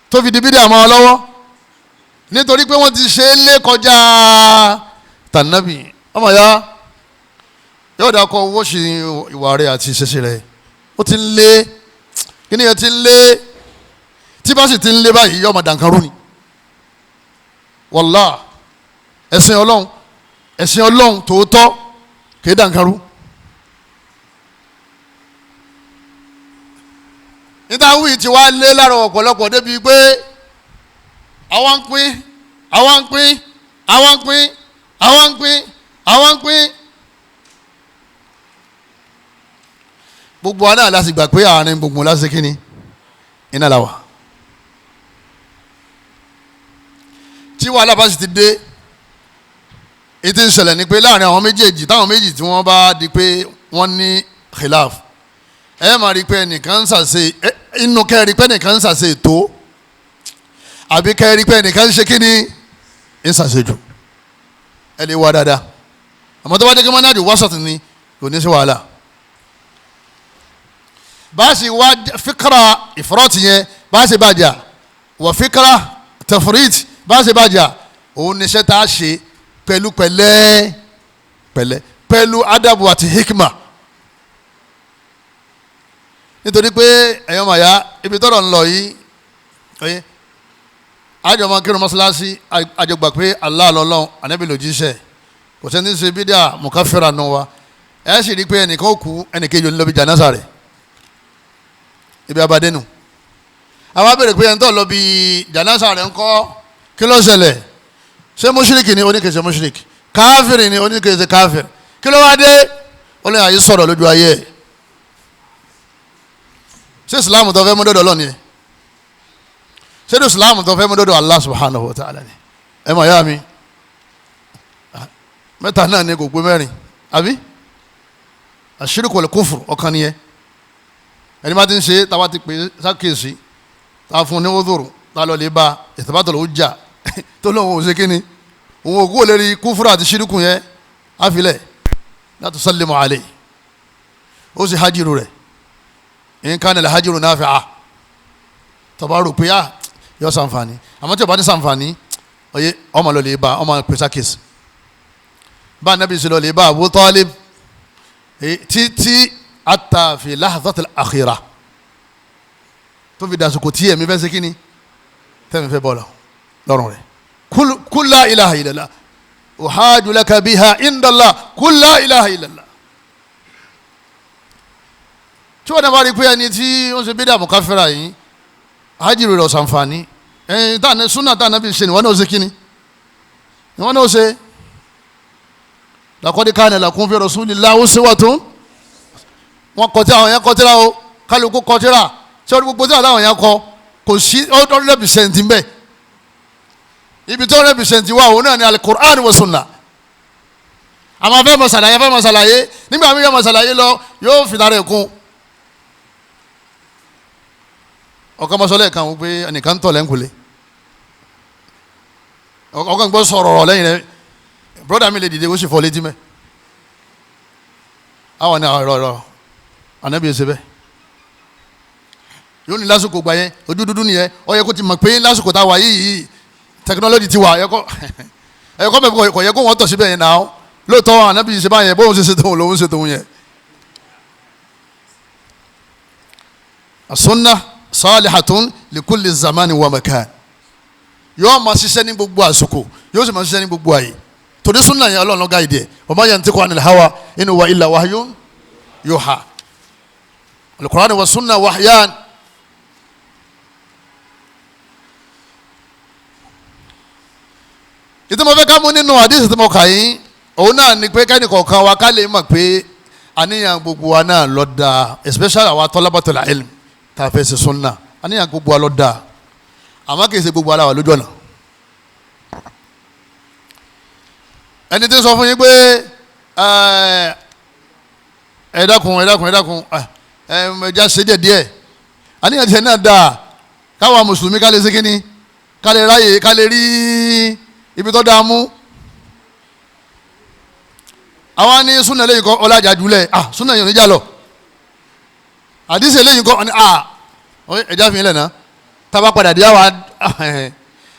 tó fi di bídíà mọ́ ọ lọ́wọ́? Nítorí pé wọ́n ti ṣe é lé kọjá tànàbì. Ọmọ ya yóò dá kọ owó sí ìwà rẹ̀ àti ìṣesí rẹ̀, ó ti ń lé, kí ni yẹn ti ń lé, tí bá sì ti ń lé báyìí yóò máa dànkan rú ni. Wàllá, ẹ̀sìn Ọlọ́run, ẹ̀sìn Ọlọ́run tòótọ́ kìí dànkarú. Níta wíì tí wàá lé lára ọ̀pọ̀lọpọ̀ débi pé àwọn ń pín, àwọn ń pín, àwọn ń pín, àwọn ń pín, àwọn ń pín. Gbogbo wa náà láti gbà pé àárín gbùngbùn láti kíni iná la wà. Tí wàhálà bá sì ti dé, ètò ìṣẹ̀lẹ̀ ni pé láàrin àwọn méjèèjì, táwọn méjì tí wọ́n bá di pé wọ́n ní khilaf, ẹ máa rí i pé ẹnìkan ń ṣàṣe inú kẹrin pé ẹnìkan ń ṣàṣe ètò, àbí kẹrin pé ẹnìkan ń ṣe kíni ń ṣàṣe jù. Ẹ lè wá dáadáa, àmọ́ tó bá dé kí mọ́nájú wásọ̀tì ni kò ní sí wàhálà. Bá a sì wá fíkra ìfọ́rọ̀tì yẹn, bá a sì bàjá wà fíkra tafrit, bá a ṣe bàjá, òun níṣẹ́ tá a ṣe pẹ̀lú pẹ̀lẹ́ pẹ̀lẹ́ pẹ̀lú adabu àti hikma. Nítorí pé ẹ̀yọ́ màyá ibi tọ́rọ̀ ń lọ yìí, oye àjọ máa kírun mọ́ṣáláṣí, àjọ gbà pé Allah lọ́lọ́run, ànábì lòjíṣẹ́, kò sẹ́ni ṣe bídíà mùkáfíra nù wa. Ẹ̀ sì rí i pé ẹnìkan ó kú, ẹnìkejì ò ní lọ bí jànásà rẹ̀, ibi abadénu. Àwọn abèrè pé ẹni tó lọ bí jànásà rẹ̀ ń kọ́, kí ló ṣẹlẹ̀? Ṣé mùṣírìkì ni? Oníkèsè mùṣírìkì. Káfìrì ni? Oníkèsè káfìrì. Kí ló wá dé? Ó lè àyè sọ̀rọ̀ lójú ayé ẹ̀. Ṣé ìsìláàmù tó fẹ́ mú dọ́dọ̀ Ọlọ́run ni? Ṣé ìsìláàmù tó fẹ́ mú dọ́dọ̀ Allah subhanahu wa ta'ala ni? Ẹ mọ̀ ya mi, mẹ́ta náà ni kò pé mẹ́rin, àbí? Àṣírìkù wal kufr ọ̀kan nìyẹn. Ẹni bá ti ń ṣe, táwa ti pè sákèsí, tá a fún ní wódòrò, tá a lọ lè ba ìtàbátọ̀ ló jà tó lóun ò ṣe kíni, òun ò kúrò lérí kúfúrú àti ṣírìkù yẹn, àfilẹ̀ la tusallimu alayhi, ó sì hajiru rẹ̀. In kana la hajiru nafi'a, tọba rò pé yọ sànfàní, àmọ́ tí o bá ní sànfàní, oye ọmọ lọ lè ba ọmọ pèsè kéésì bá anabi sọlọ lè ba Abu Talib títí hatta fi lahzatil akhira, tó fi dasùkò tí ẹ̀mí fẹ́ ṣe kíni, tẹ́mi fẹ́ bọ́ lọ lọ́rùn rẹ̀. Kul la ilaha illallah uhaju laka biha indallah, kul la ilaha illallah. Tí wọ́n náà bá rí pé ẹni tí ó ń ṣe bídà mùkáfẹ́ra yìí, hajiri rẹ̀ ọ̀sánfààní, ẹni tá súnà tá nàbí ṣe ni wọ́n náà ṣe kíni, ni wọ́n náà ṣe. Laqad kana lakum fi rasulillahi uswatun. Wọ́n kọ tí àwọn yẹn kọ tíra o, kálukú kọ tíra, ṣé wọ́n gbogbo tíra táwọn yẹn kọ kò sí 100% ń bẹ. Ibi tí 100% wà òun náà ni al-Qur'an wa sunnah. Àmọ́ fẹ́ mọ̀ ṣàlàyé, fẹ́ mọ̀ ṣàlàyé, nígbà míì yóò mọ̀ ṣàlàyé lọ, yóò fi dára ẹ̀kún. Ọ̀kan mọ́sọ́lẹ̀ kan wọ́n pé ẹnìkan tọ̀ lẹ́ńkulé, ọ̀kan gbọ́ sọ̀rọ̀ ọ̀rọ̀ lẹ́yìn rẹ̀, broda mi lè dìde ó sì fọ́ létí mẹ́. Àwọn ni ọ̀rọ̀ ọ̀rọ̀ ànábì ẹsẹ̀ bẹ́ẹ̀ yóò ní lásìkò gbà yẹn, ojú dúdú nìyẹn, ó yẹ kó ti mọ̀ pé lásìkò tá a wà yìí tẹkinọ́lọ́jì ti wà, ẹ̀kọ́ bẹ̀ kò yẹ kó wọ́n tọ̀ síbẹ̀ yẹn náà. Lóòótọ́ ànábì ṣe báyẹn, bóun ṣe ṣe tóun lòun ṣe tóun yẹn. As-sunnah salihatun likulli zamani wa makan. Yóò máa ṣiṣẹ́ ní gbogbo àsìkò, yóò sì máa ṣiṣẹ́ ní gbogbo àyè. Torí súnà yẹn Ọlọ́run ló guide ẹ̀. Wa ma yantiqu anil hawa in huwa illa wahyun yuha. Al-Qur'an wa sunna wahyan. Ìtí mo fẹ́ ká mú nínú àdìsí tí mo kà yín, Òun náà ni pé kẹ́nìkọ̀ọ̀kan wa ká lè mọ̀ pé àníyàn gbogbo wa náà ló dáa, especially àwa talabatul ilm tá a fẹ́ ṣe sunna, àníyàn gbogbo wa ló dáa, àmọ́ kì í ṣe gbogbo wa la wà lójú ọ̀nà. Ẹni tí ń sọ fún yín pé ẹ dákun ẹ dákun ẹ dákun ẹ já ṣe díẹ̀ díẹ̀, àníyàn tiẹ̀ náà dáa káwa mùsùlùmí ká lè ṣe kínní, ká lè ráyè, ká lè rí ibi tó dáa mú. Àwa ní súnà lẹ́yìn kọ́ ọlájà jùlẹ̀, ah súnà yìí ò ní jà lọ, àdìsí lẹ́yìn kọ́ ah ẹja fi lẹ̀ ná tábà padà dé àwa.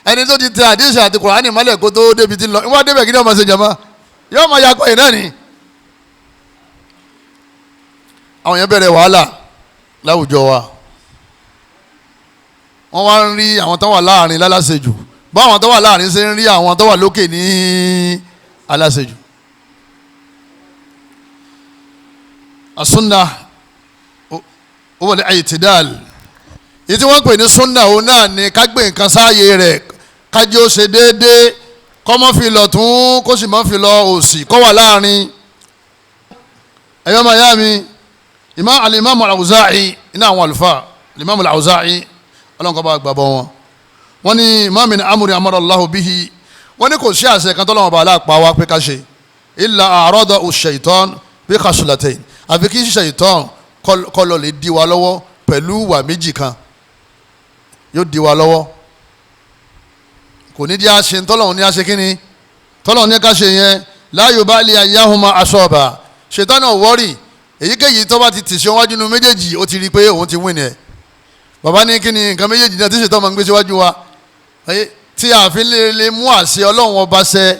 Ẹni tó ti tẹ àdìsí àti Kùránì mọ́lẹ̀ kó tó débi ti lọ, ìwọ́n débẹ̀ kí ni ọmọ ṣe jàmá, yóò máa yakọ̀ yìí náà ni. Àwọn yẹn bẹ̀rẹ̀ wàhálà láwùjọ wa, wọ́n wá ń rí àwọn tó wà láàrin lálásejù, báwọn tó wà láàrin ṣe ń rí àwọn tó wà lókè ní aláṣejù. Asunna ó wọlé àyètìdáàlì, èyí tí wọ́n pè ní sunna òun náà ni ká gbé nǹkan sáàyè rẹ̀, kájí ó ṣe déédéé, kó má fi lọ tún kó sì má fi lọ òsì, kó wà láàrin. Ẹ̀yọ́ máa yá mi, Al-Imam Al-Awza'i, iná àwọn àlùfáà Al-Imam Al-Awza'i, ọlọ́run kọ́ bá gbàgbọ́ wọn. Wọ́n ní ma min amri amara Allahu bihi, wọ́n ní kò sí àṣẹ kan tọ́lọ́wọ́n bá aláàpá wa pé ká ṣe, illa a'rada ash-shaytan bi khaslatayn, àfi kí ṣèyítán kọlọ lè di wa lọ́wọ́ pẹ̀lú ìwà méjì kan, yóò di wa lọ́wọ́, kò ní di àṣe tọ́lọ́hún ní àṣe kínní tọ́lọ́hún ní ká ṣe yẹn. La yubali ayyahuma asaba, ṣètán náà wọ́rì èyíkéyìí tó bá ti tì síwájú nu méjèèjì, ó ti rí i pé òun ti win ẹ̀. Bàbá ní kí ni nǹkan méjèèjì náà tí ṣètán máa ń gbé síwájú wa tí a fi lè mú àṣẹ Ọlọ́run ọba ṣẹ,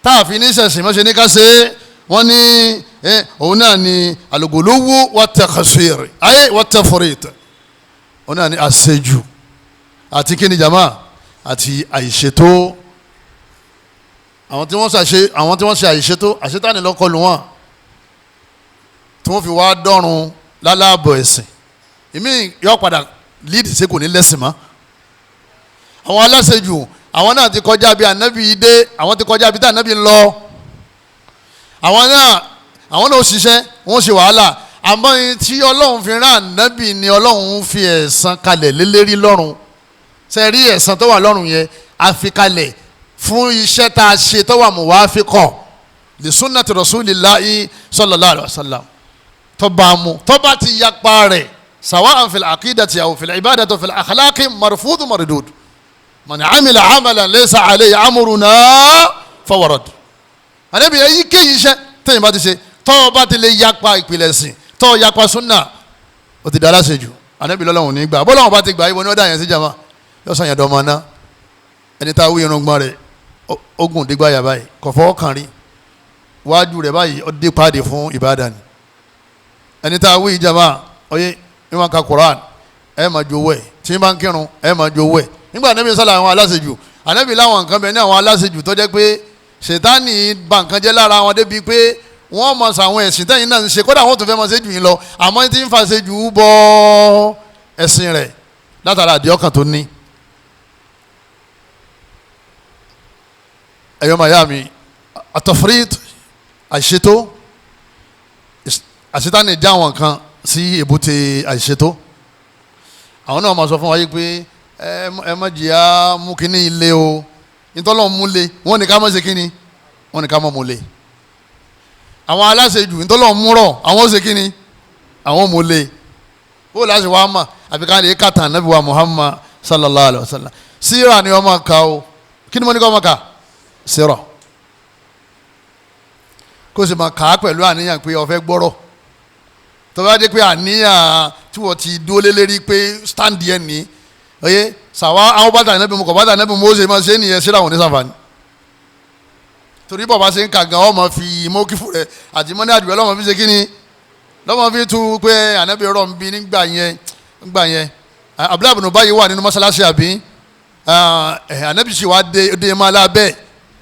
tá a fi ní ṣẹ̀sìn mọ́ṣe ní ká ṣe é. Wọ́n ní òun náà ni al-ghuluw wat-taqsir ayé wat-tafrit, òun náà ni àṣejù àti kíni jama àti àìṣètò. Àwọn tí wọ́n ṣe àwọn tí wọ́n ṣe àìṣètò, àṣetánì lọ́kọlù wọn tí wọ́n fi wá dọ́run lálábọ̀ ẹ̀sìn. Ìmí yọ padà líìdì sí kò ní lẹ́sìn mọ́. Àwọn aláṣejù àwọn náà ti kọjá bí ànábì dé, àwọn ti kọjá bí tá ànábì ń lọ. Àwọn náà ṣiṣẹ́, wọ́n ṣe wàhálà, àmọ́ tí Ọlọ́run fi rán ànábì ni Ọlọ́run fi ẹ̀san kalẹ̀ lélẹ́rí lọ́run. Ṣe rí ẹ̀san tó wà lọ́run yẹn, a fi kalẹ̀ fún iṣẹ́ tá a ṣe tó wà muwafiqah li sunnati rasulillahi sallallahu alaihi wasallam, tó bá mu tó bá ti yapa rẹ̀, sawa'an fil aqidati aw fil ibadati aw fil akhlaqi marfudun mardud, man amila amalan laysa alayhi amruna fahuwa radd. Ànábì yẹn kéyìí iṣẹ́ tẹ́yìn bá ti ṣe tọ́ bá ti lè yapa ìpìlẹ̀ sìn, tọ́ yapa súnà, ó ti dára ṣe jù. Ànábì lọ́lọ́run ní gbà, bọ́lọ́run bá ti gbà ibo ni wọ́n dà yẹn sí jama, yóò sàn yẹn dọ́mọ ná. Ẹni tá a wí irùngbọ̀n rẹ̀ ogun dígbà yà báyìí, kò fọwọ́ kàn rí wájú rẹ̀ báyìí, ó dé páàdì fún Ìbàdàn ni. Ẹni tá a wí jama oyè ní wọn ka Quran, ẹ máa jowó ẹ, tí wọn bá ń kírun ẹ máa jowó ẹ. Nígbà Ànábì sálà àwọn aláṣejù, Ànábì láwọn nǹkan bẹ ní àwọn aláṣejù tó jẹ́ pé ṣètánì bà nǹkan jẹ́ lára wọn débi pé wọ́n mọ̀ sàwọn ẹ̀sìn tẹ́yìn náà ń ṣe, kódà wọ́n tún fẹ́ mọ̀ ṣe jù yín lọ, àmọ́ tí ń fa ṣe jù ú bọ́ ẹ̀sìn rẹ̀ látara àdìọ́kàn tó ní. Ẹ̀yọ́ màyá mi, àtọ̀fríd àìṣètò, àṣetánì já àwọn kan sí èbúté àìṣètò. Àwọn náà máa sọ fún wa yìí pé ẹ má jìyà mú kínní ilé o, ìtọ́lọ́ mú le, wọ́n ní ká má ṣe kínní, wọ́n ní ká má mú le. Àwọn aláṣejù ìtọ́lọ́ mú rọ̀, àwọn ó ṣe kínní, àwọn mú le. Bó láti wá mà àfi ká lè kàtà nàbí wa Muhammad sallallahu alayhi wa sallam. Síra ni wọ́n máa ka o, kí ni mo ní kọ́ máa kà? Síra. Kó sì máa kà á pẹ̀lú àníyàn pé ó fẹ́ gbọ́rọ̀. Tó bá dé pé àníyàn tí wọ́n ti dúró lé lérí pé stand yẹn ní, oye sàwa àwọn bàtà nàbí mu kọ̀ bàtà nàbí mu ó ṣe máa ṣe nìyẹn, síra òun ní sàǹfààní. Torí bàbá ṣe ń kà gan, ọmọ fi mọ́kífù rẹ̀ àti mọ́ní àdìbẹ́ lọ́mọ fi ṣe kí ni, lọ́mọ fi tu pé ànábì rọ̀ ń bí nígbà yẹn, nígbà yẹn Abdullahi ibn Ubayy wà nínú mọ́ṣáláṣí àbí ànábì sì wá dé máa lábẹ́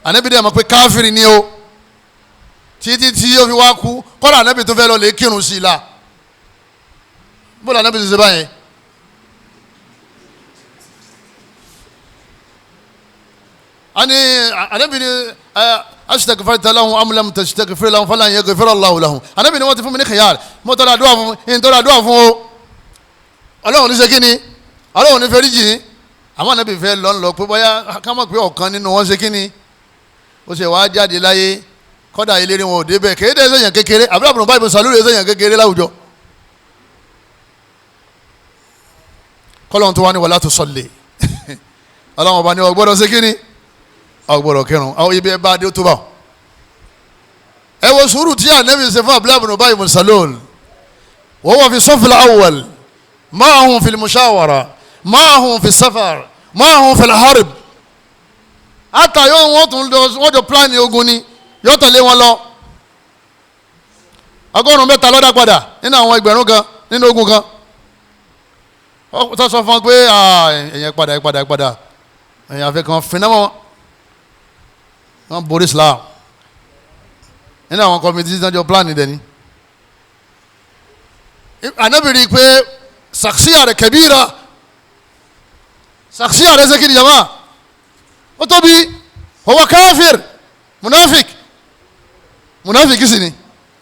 ànábì dẹ̀ mọ̀ pé káfíìrì ni o, títí tí ó fi wá kú, kọ́lá ànábì tó fẹ́ lọ lè kírun sí i la. Bó la ànábì ṣe ṣe báyẹn? Ani ànábì ni astaghfarta lahum am lam tastaghfir lahum falan yaghfira Allahu lahum. Ànábì ni wọ́n ti fún mi ní khiyar, mo tọrọ àdúrà fún mi, tọrọ àdúrà fún o, Ọlọ́run ní ṣe kí ni, Ọlọ́run ní fẹ́ rí jì. Àmọ́ Ànábì fẹ́ lọ́n lọ pé bóyá ká mọ̀ pé ọ̀kan nínú wọn ṣe kí ni, ó ṣe wàá jáde láyé, kọ́dà ìlérí wọn ò débẹ̀. Kéde ẹsẹ̀ yàn kékeré, àbúrò àbúrò báyìí sàlúrò ẹsẹ̀ yàn kékeré láwùjọ. Kọ́lọ́n tó wá ní wala tusalli, Ọlọ́run ọba ní ọgbọ́dọ̀ ṣe kí ni, ọgbọ́dọ̀ kírun. Àwọn ibi ẹ bá dé tó bá ẹ wo sùúrù tí Ànábì ṣe fún àbúrò àbúrò báyìí sàlúrò. Wa huwa fi safil awwal ma'ahum fil mushawara ma'ahum fi safar ma'ahum fil harb. Àtàyọ̀ wọn tún wọ́n jọ pílánì ogun ni, yóò tẹ̀lé wọn lọ. 300 lọ́dà padà nínú àwọn 1,000 kan nínú ogun kan. Ó sọ fún wọn pé ẹ̀yẹn padà padà padà, ẹ̀yìn àfẹ́ kan fínà mọ́ wọn borí Islam nínú àwọn kọ́mítì tí wọ́n jọ pílánì dẹ̀ ni. Ànábì rí i pé sàksíyà rẹ̀ kẹbíra, sàksíyà rẹ̀ ṣe kí ni jama, ó tóbi, huwa káfíìr munafik, munafik sì ni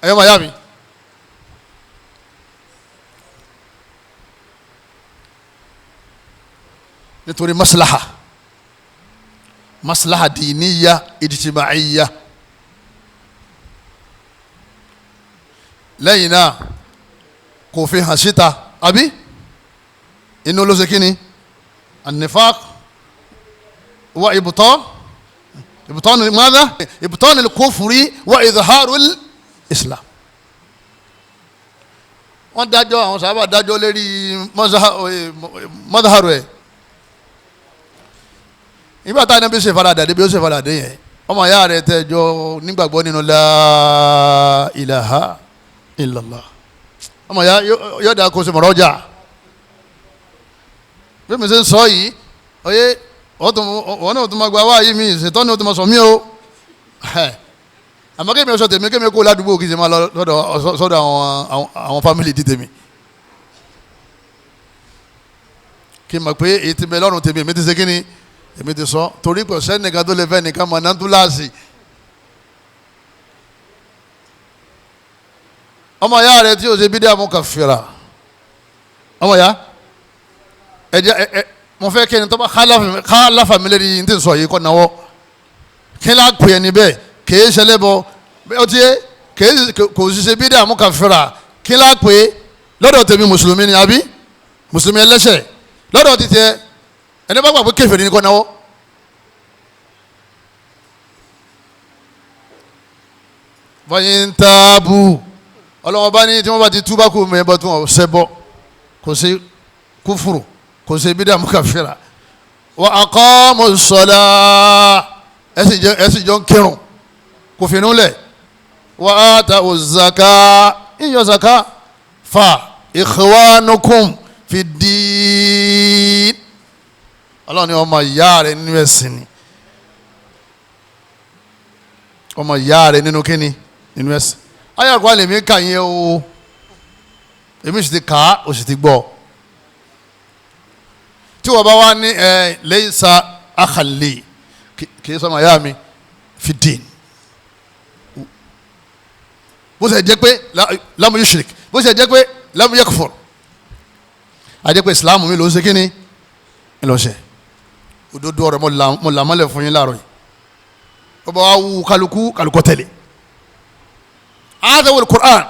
ẹ̀yọ́ màá yá mi. Nítorí maslaha, maslaha diniya ijtimaiya. Lẹ́yìn náà kò fi hàn síta, àbí inú ló ṣe kí ni an-nifaq wa ibtan ibtan madha ibtan al-kufri wa idharu al-islam. Wọ́n dájọ́, àwọn sábà dájọ́ lérí mọ́dàrú ẹ̀. Nígbà táwọn ẹni bí ṣe faradà dé bí ó ṣe faradà dé yẹn, ọmọ ìyá rẹ tẹ́jọ́ nígbàgbọ́ nínú la ilaha illallah, ọmọ ìyá yóò dáa kó ṣe mọ̀rọ̀ ọjà. Bí mi ṣe ń sọ yìí, oyè wọ́n náà tún máa gba wáyé mi, ṣètọ́ ni ó tún máa sọ mí o. Àmọ́ kémi sọ tèmi, kémi kó ládùúgbò kí n ṣe máa lọ sọ́dọ̀ àwọn fámìlì ti tèmi, kí n mọ̀ pé èyí ti bẹ lọ́rùn tèmi, èmi ti ṣe kí ni, èmi ti sọ, torí kò sẹ́nìkan tó lè fẹ́ nìkan mọ̀ náà túláàsì. Ọmọ ìyá rẹ tí o ṣe bídíà mú kà fìrà, ọmọ ìyá ẹ jẹ́ ẹ mo fẹ́ kí ẹni tó bá kálàfà mi lérí ní ti sọ yìí kọ́ náwó kí lá pè é níbẹ̀, kìí ṣẹlẹ̀ bọ ó ti yé, kìí kò sì ṣe bídíà mú kà fìrà, kí lá pè é lọ́dọ̀ tèmi mùsùlùmí ni àbí mùsùlùmí ẹlẹ́ṣẹ̀ lọ́dọ̀ ti tiẹ̀, ẹni bá gbà pé kèfèrí ni kọ́ náwó. Fọyín táàbù ọlọ́wọ́n bá ní tí wọ́n bá ti túbá kú mẹ́bọ̀ tí wọ́n ṣẹbọ, kò sí kúfùrù, kò sí bídà mukafira, wa aqamu ssalah, ẹ sì jọ ń kírun, kò fínú lẹ̀, wa atau zaka, ìyọ zaka, fa ikhwanukum fi ddin. Ọlọ́run ni ọmọ ìyá rẹ nínú ẹ̀sìn ni, ọmọ ìyá rẹ nínú kíni, nínú ẹ̀sìn. Ayé àkọ́ àlè mi kà yín o, èmi sì ti kà á, o sì ti gbọ́. Tí wọ́n bá wá ní ẹ laysa akhan li, kì í sọmọ ìyá mi fi din, bó ṣe jẹ́ pé lam yushrik, bó ṣe jẹ́ pé lam yakfur, a jẹ́ pé ìsìlámù mi ló ń ṣe kíni ń lọ ṣe. Òdodo ọ̀rọ̀ mo là mọ́lẹ̀ fún yín láàárọ̀ yìí. Ó bá wá wú kálukú, kálukú tẹ̀lé. Hadha huwa al-Qur'an.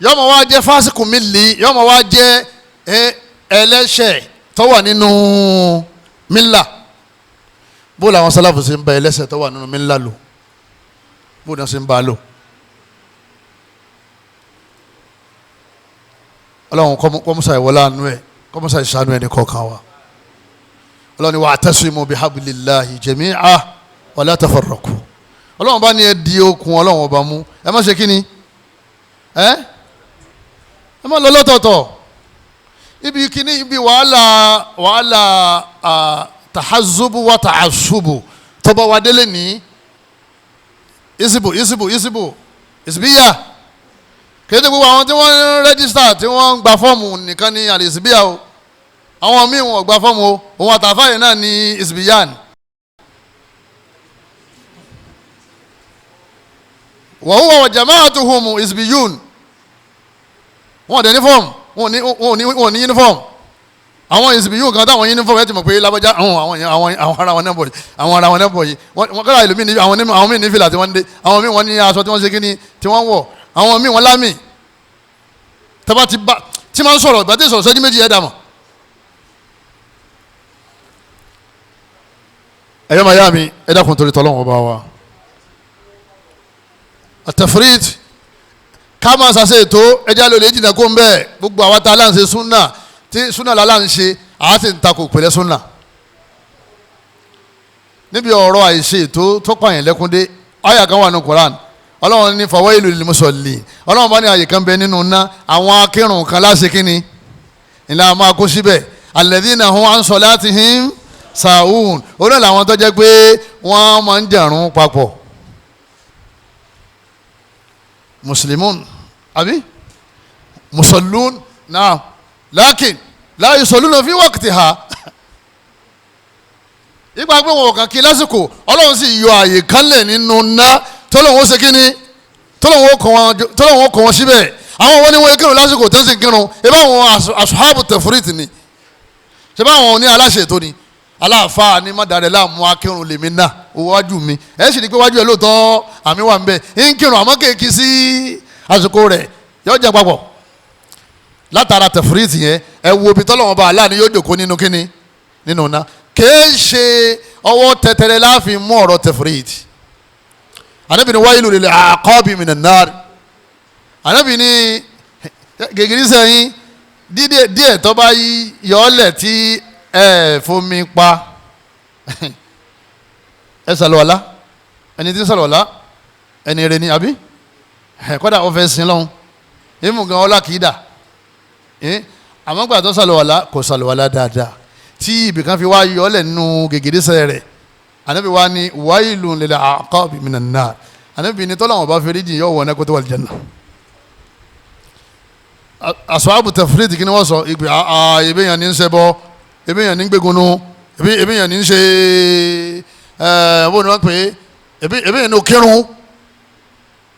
Yọ́mọ wá jẹ́ fásikù mílì, yọ́mọ wá jẹ́ ẹlẹ́ṣẹ̀ tó wà nínú mílà. Bó làwọn sálàfù ṣe ń bá ẹlẹ́ṣẹ̀ tó wà nínú mílà lò, bó náà ṣe ń bá a lò. Ọlọ́run kọ́mọ́sá ìwọlá àánú ẹ̀, kọ́mọ́sá ìṣàánú ẹni kọ̀ọ̀kan wa. Ọlọ́run ni wa'tasimu bihablillahi jami'a wa la tafarraqu. Ọlọ́run bá ní ẹ di okùn Ọlọ́run ọba mú, ẹ má ṣe kí ni, ẹ má lọ lọ́tọ̀ọ̀tọ̀. Ibi kíní, ibi wàhálà wàhálà tahazubu wa ta'assubu tọba wa délé ní isibu isibu isibu isibiya. Kéde gbogbo àwọn tí wọ́n ń rẹ́gísítà tí wọ́n ń gba fọ́ọ̀mù nìkan ní àlèsíbíà o. Àwọn míì wọn ò gba fọ́ọ̀mù o, òun àtàfà yìí náà ní isbiyan. Wa huwa wa jama'atuhum isbiyun. Wọn ò dẹ̀ ní fọ́ọ̀mù, wọn ò ní uniform. Àwọn isbiyun kan táwọn uniform ẹ ti mọ̀ pé lábọ́já àwọn ara wọn náà bọ̀ yìí, àwọn ara wọn náà bọ̀ yìí. Wọ́n kọ́ra ìlú mi ní àwọn míì ní fìlà tí wọ́n ń dé, àwọn míì wọ́n ní aṣọ tí wọ́n ṣe kíni tí wọ́n wọ̀, àwọn míì wọ́n lámì. Tọ́ba ti bá tí máa ń sọ̀rọ̀ ìgbà tí sọ̀rọ̀ sẹ́jú méjì ẹ̀ dà mọ̀. Ẹ̀yọ́ máa yá mi, ẹ dákun torí tọ́lọ́wọ́n bá wa. Àtẹ̀fúrít ká máa ṣàṣe ètò ẹja ló lè jìnnà kó ń bẹ́ẹ̀. Gbogbo àwa tá a láǹṣe súnà tí súnà la láǹṣe àá sì ń takò pẹ̀lẹ́ súnà. Níbi ọ̀rọ̀ àìṣe ètò tó pààyàn lẹ́kúndé, àyà kan wà ní Koran. Ọlọ́run ní fawailu lil musallin. Ọlọ́run bá ní àyè kan bẹ nínú ná àwọn akírun kan láṣẹ kínní ìlà máa kó síbẹ̀. Alladhina hum an salatihim sahun. Oní làwọn tó jẹ́ pé wọ́n máa ń jẹ̀rún papọ̀. Muslimun àbí musallun náà lakin la yusalluna fi waqtiha. Ìgbà pé wọn ò kàn kí lásìkò, Ọlọ́run sì yọ àyè kan lẹ̀ nínú ná tọ́lọ́wọ́n ṣe kí ni tọ́lọ́wọ́n kọ́ wọn síbẹ̀. Àwọn wọn ni wọ́n kírun lásìkò tó ń sì kírun. Ebá àwọn asuhabu tẹ̀fúrìtì ni, ṣebá àwọn ní aláṣẹ ètò ni, aláàfáà ni mọ́dàrẹ́ láàmú akírun lèmi náà wájú mi. Ẹ̀ sì ní pé wájú ẹ̀ lóòótọ́ àmì wà ń bẹ̀ ń kírun àmọ́ kéèkì sí àsìkò rẹ̀ yóò jẹ́ papọ̀. Látara tẹ̀fúrìtì yẹn ẹ wo ibi tọ́lọ́wọ́n bá aláàánú yóò jòkó nínú kíni nínú ná. Kèé ṣe ọwọ́ tẹ̀tẹ̀rẹ̀ láàfin mú ọ̀rọ̀ tẹ̀fúrìtì. Ànábì ní wáyé lil aqabi minan nar. Ànábì ní gègèrè sẹ́yìn díẹ̀ tó bá yọ̀ọ́lẹ̀ tí ẹ fomi pa ẹ sàlùwàlá. Ẹni tí ń sàlùwàlá ẹni rẹ ni àbí kọ́dà ó fẹ́ sin lọ́hùn ìmú gan ọlá kìí dà. Àmọ́ gbà tó sàlùwàlá kò sàlùwàlá dáadáa tí ibìkan fi wá yọ̀ọ́lẹ̀ nínú gègèrè sẹ́yìn rẹ̀. Ànábì wa ni wailun lil aqabi minan nar. Ànábì ni tọ́lá wọn bá fẹ́rí jìn yóò wọ̀ ní kótó wal janna. Ashabu tafrid kí ni wọ́n sọ? Ìgbé ebe yẹn ní ń ṣẹbọ, ebe yẹn ní ń gbégunnu, ebe yẹn ní ń ṣe ẹ bó ni wọ́n pè é, ebe yẹn ní òkèrún.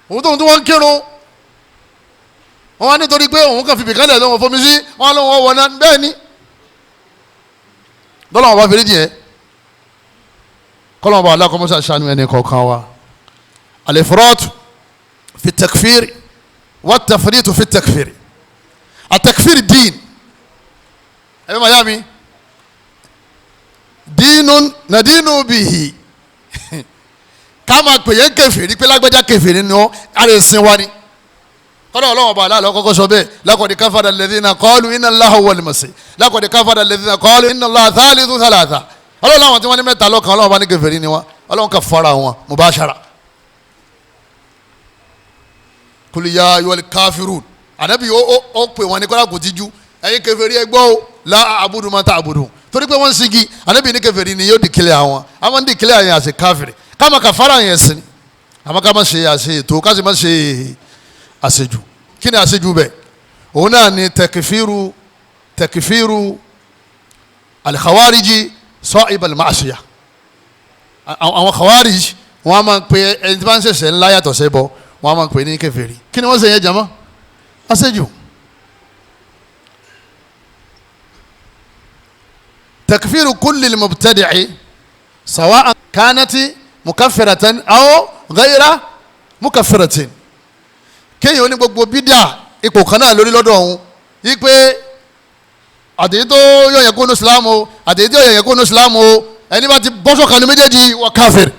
Òun tóun tí wọ́n ń kírun. Wọ́n wá nítorí pé òun kàn fìbì kálẹ̀ lọ́wọ́ fomi sí, wọ́n á lọ́wọ́ wọ̀ náà bẹ́ẹ̀ ni. Tọ́lá wọn bá fẹ́rí jìn yẹn. Kọlọ́mọba alákọ̀ọ́mọ́sá ṣàánú ẹni kọ̀ọ̀kan wa. Al-ifrat fi takfir wa tafrit fi takfir. At-takfir dín. Ẹ̀mí màá yá mi. Dínú nàdínú bìhì. Ká máa pè yẹn kèfèrí pé lágbájá kèfèrí ni ọ́, ara ẹ̀sìn wa ni. Kọ́dọ̀ ọlọ́mọba aláàlọ́ kọ́kọ́ sọ bẹ́ẹ̀. Laqad kafara alladhina qalu inna Allaha huwal masih. Laqad kafara alladhina qalu inna Allaha thalithu thalatha. Ọlọ́run àwọn tí wọ́n ní mẹ́ta lọ́kàn ọlọ́run bá ní kèfèrí ni wọ́n, ọlọ́run kà fara wọn mubashara. Kul ya ayyuhal kafirun. Ànábì ó pè wọ́n ní kọ́lá kò tijú, ẹ̀yin kèfèrí ẹ gbọ́ o, la a'budu ma ta'budun. Torí pé wọ́n ń sigi, Ànábì ní kèfèrí ni yóò dìkílẹ̀ àwọn, àwọn ń dìkílẹ̀ àyàn àṣẹ káfìrì. Káma kà fara yẹn sí ni, àmọ́ ká má ṣe àṣe ètò, ká sì má ṣe àṣejù. Kí ni àṣejù bẹ̀? Òun náà ni tẹkifíru al-khawariji sa'ib al-ma'siyah. Àwọn khawarij wọ́n á máa ń pe ẹni tí wọ́n ń ṣẹ̀ṣẹ̀ ńlá yàtọ̀ sẹ́bọ, wọ́n á máa ń pè ní kèfèrí. Kí ni wọ́n ṣe yẹn jama? Àṣejù. Takfiru kulli al-mubtadi'i sawa'an kanat mukaffiratan aw ghayra mukaffiratin. Kéèyàn ní gbogbo bídà ipò kan náà lórí lọ́dọ̀ ọ̀hún yí pé àtẹ̀yí tó yọ̀yẹ̀ kó nu Islam o, àtẹ̀yí tó yọ̀yẹ̀ kó nu Islam o, ẹni bá ti bọ́sọ̀ kan ní méjèèjì wọ káfíìrì.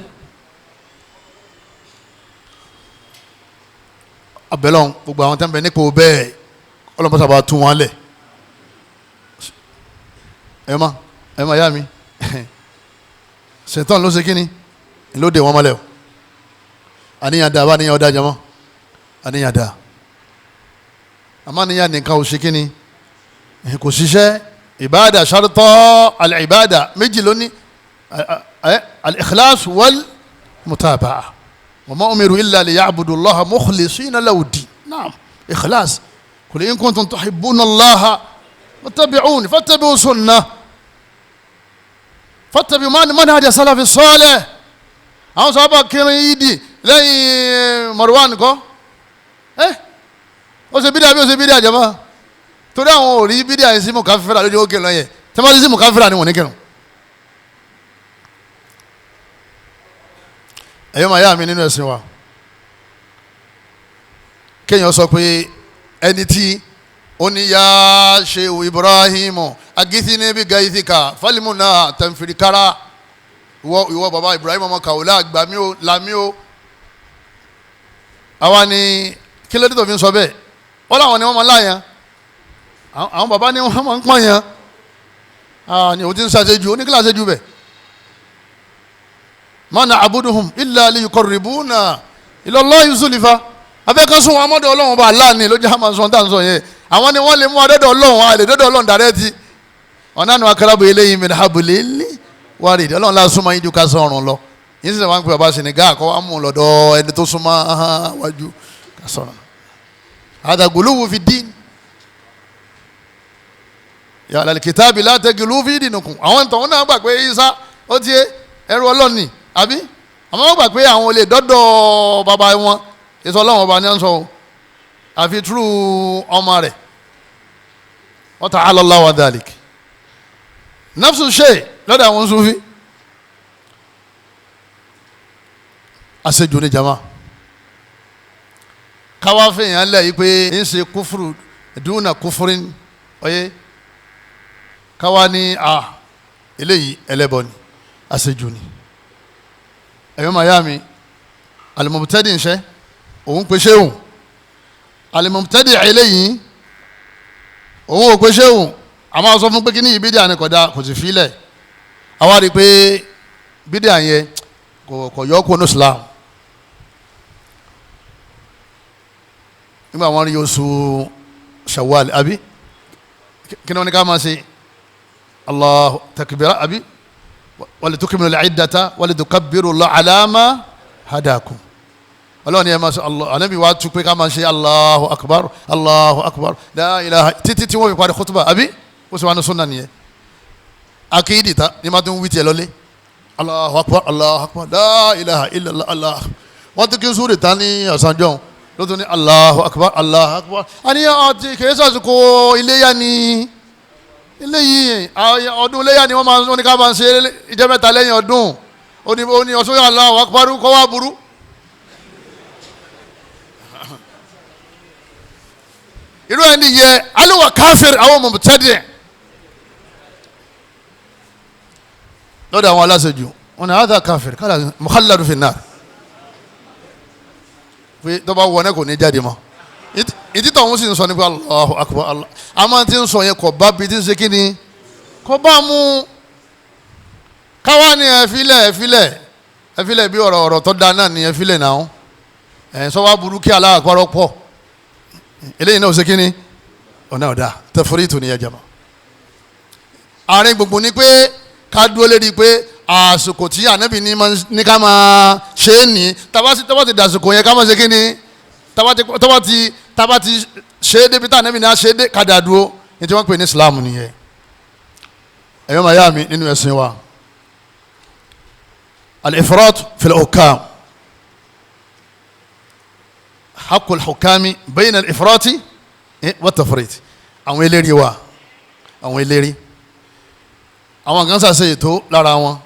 Abẹ́lọ́n gbogbo àwọn tẹ́ǹbẹ̀ nípò bẹ́ẹ̀ ọlọ́mọṣà bá tún wọn lẹ̀. Ẹ má yá mi ṣètọ́n ló ṣe kíni ló dé wọn mọ́lẹ̀ o. Àníyàn dá bá níyàn ọ̀dá jẹmọ́, àníyàn dá àmọ́ àníyàn nìkan ò ṣe kíni kò ṣiṣẹ́. Ìbáàdà ṣàrútọ́ al-ìbáàdà méjì lóní, al-ikhlas wal mutaba'a wa ma umiru illa liya'budu Allaha mukhlisina lahu ddin. Naam, ikhlas. Qul in kuntum tuhibbuna Allaha Fattabi'uni fattabi'u sunnah fattabi'u manhaj salafi salih. Àwọn sábà kírun yídì lẹ́yìn Marwan kọ́ ẹ́ ó ṣe bídíà bí ó ṣe bídíà jama torí àwọn ò rí bídíà yẹn sí mùkáfíra lójú ó kírun lọ́yẹ̀ tí wọ́n ti sí mùkáfíra ni wọ́n ní kírun. Ẹ̀yọ́ máa yá mi nínú ẹ̀sìn wa, kéèyàn sọ pé ẹni tí ó ní yá Shehu Ibrahim agithini bí gaithika falimuna tanfirikara, ìwọ baba Ibrahim ọmọ kàwọlá gbàmí o làmí o. Àwa ni kí ló dé tó fi ń sọ bẹ́ẹ̀? Wọ́n làwọn ni wọ́n máa láyàn, àwọn baba ni wọ́n máa ń pọ́n yàn. Ni o ti ń ṣàṣejù, ó ní kí láṣejù bẹ́ẹ̀. Ma na'buduhum illa liyuqarribuna ila Allahi zulfa. Abẹ́kẹ́sùn wọn amọ́dọ̀ ọlọ́run ọba aláàánú ló jẹ́ àmọ́ sọ́n tá à ń sọ yẹn. Àwọn ni wọ́n lè mú adọ́dọ̀ ọlọ́run, àlè dọ́dọ̀ ọlọ́run dàrẹ́tì. Ọ̀nà àná akarabu eléyìí min hablil warid. Ọlọ́run la súnmọ́ yín ju ká sọ̀rùn lọ. Yín sì wọ́n ń pè bàbá Senegal kọ́ wọ́n mú un lọ́dọ̀ ẹni tó súnmọ́ wájú ká sọ̀rùn. Hadha guluwu fi din. Ya ahlal kitabi la taghlu fi dinikum. Àwọn tọ̀hún náà gbà pé Isa ó ti ẹrú ọlọ́run ni àbí? Àmọ́ wọ́n gbà pé àwọn olè dọ́dọ̀ bàbá wọn. Èso ọlọ́run ọba ni wọ́n sọ o, àfi túrú ọmọ rẹ̀. Wa ta'ala Allahu an dhalik. Nafsu shay lọ́dọ̀ àwọn Sufi. Àṣejù ni jama. Káwá fìyàn lẹ̀ yí pé ń ṣe kúfùrù dúnà kúfùrín ọyẹ. Káwá ní a eléyìí ẹlẹ́bọ ni, àṣejù ni. Ẹ̀yọ́ màyá mi, al-mubtadi ń ṣe òun pe ṣéwùn, alimọ̀tẹ́dì eléyìí òun ò pe ṣéwùn. A máa sọ fún pé kí ní bídíà ni kódà kò sì filẹ̀. Àwa rí i pé bídíà yẹn kò yọ kó ní Islam. Nígbà wọn rí oṣù Shawwal àbí kí ni wọn ní ká máa ṣe? Allahu takbira àbí walitukmilu al-iddata walitukabbiru Allaha ala ma hadakum. Ọlọ́run ni ẹ máa ṣe Allah, ànábì wa tún pé ká máa ṣe Allahu akbar Allahu akbar la ilaha títí tí wọ́n fi parí kútùbà àbí ó sì wà ní súnà nìyẹn. Akéèdì ta ni máa tún wí tiẹ̀ lọ́lé Allahu akbar Allahu akbar la ilaha illallah Allah. Wọ́n tún kí n súrè ta ní ọ̀sánjọ́ ló tún ní Allahu akbar Allahu akbar. Àníyàn àti kìí sàṣùkò iléyà ni eléyìí ọdún iléyà ni wọ́n máa ń ní ká máa ṣe ìjẹ́ mẹ́ta lẹ́yìn ọdún. Ó ní ọ̀ṣọ́ Allahu akbar kọ́ wá burú. Irú ẹni yẹ aliwa káfíìrì àwọn mọ̀tẹ́dì lọ́dọ̀ àwọn aláṣejù wọn ni àdá káfíìrì kálá mukhalladu fi nar pé tọ́ba wọ ní kò ní jáde mọ́. Ìdí tọ̀hún sì ń sọ nípa Allahu akbar Allah àmọ́ tí ń sọ yẹn kò bá bi tí ń ṣe kí ni kò bá mú. Káwá ni ẹ̀fílẹ̀ ẹ̀fílẹ̀ ẹ̀fílẹ̀ bí ọ̀rọ̀ ọ̀rọ̀ tó da náà ni ẹ̀fílẹ̀ náà ẹ̀ sọ wá burú kí aláàpárọ̀ pọ̀ eléyìí náà ṣe kí ni ọ̀nà ọ̀dà tẹ̀fúrìtù ni ẹ jẹ́ mọ́. Àárín gbùngbùn ni pé ká dúró lérí pé àsìkò tí ànábì ní ká máa ṣe é ní tàbá ti dàsìkò yẹn ká máa ṣe kí ni tàbá ti ṣe é débi tá ànábì ní a ṣe é dé ká dà dúró ní tí wọ́n pè ní Islam nìyẹn. Ẹ̀yọ́ màá yá mi nínú ẹ̀sìn wa, al-ifrat fil hukam haqqul hukami bayna al-ifrati wa tafrit. Àwọn eléri wa, àwọn eléri, àwọn kan ṣàṣe ètò lára wọn,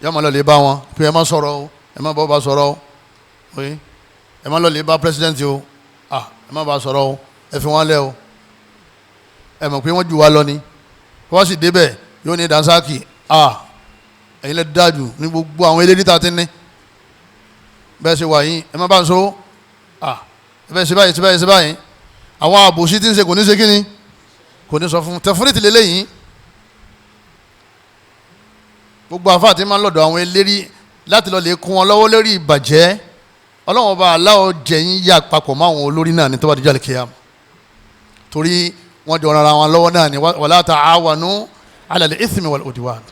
yọ máa lọ lè bá wọn pé ẹ má sọ̀rọ̀ o, ẹ má bọ́ bá sọ̀rọ̀ o, oye ẹ má lọ lè bá president o, ah ẹ má bá sọ̀rọ̀ o, ẹ fi wọn lẹ̀ o, ẹ mọ̀ pé wọ́n jù wá lọ ni. Wọ́n sì débẹ̀ yóò ní dansaki, ah ẹ̀yin lẹ dájú ní gbogbo àwọn eléri tá a ti ní bẹ́ẹ̀ ṣe wà yín, ẹ má bá ń so, ah ẹ bẹ́ẹ̀ ṣe báyìí ṣe báyìí ṣe báyìí. Àwọn àbòsí tí ń ṣe kò ní ṣe kí ni kò ní sọ fún tẹfúrìtì lélẹ́yìn. Gbogbo àfáà tí máa ń lọ́dọ̀ àwọn eléri láti lọ lè kún wọn lọ́wọ́ lórí ìbàjẹ́, ọlọ́wọ́n ọba aláwọ̀ jẹ̀yìn yà papọ̀ mọ́ àwọn olórí náà ní tó bá dijọ́ àlùkìyámà, torí wọ́n jọ rara wọn lọ́wọ́ náà ní wala ta'awanu 'ala al-ithmi wal-'udwan.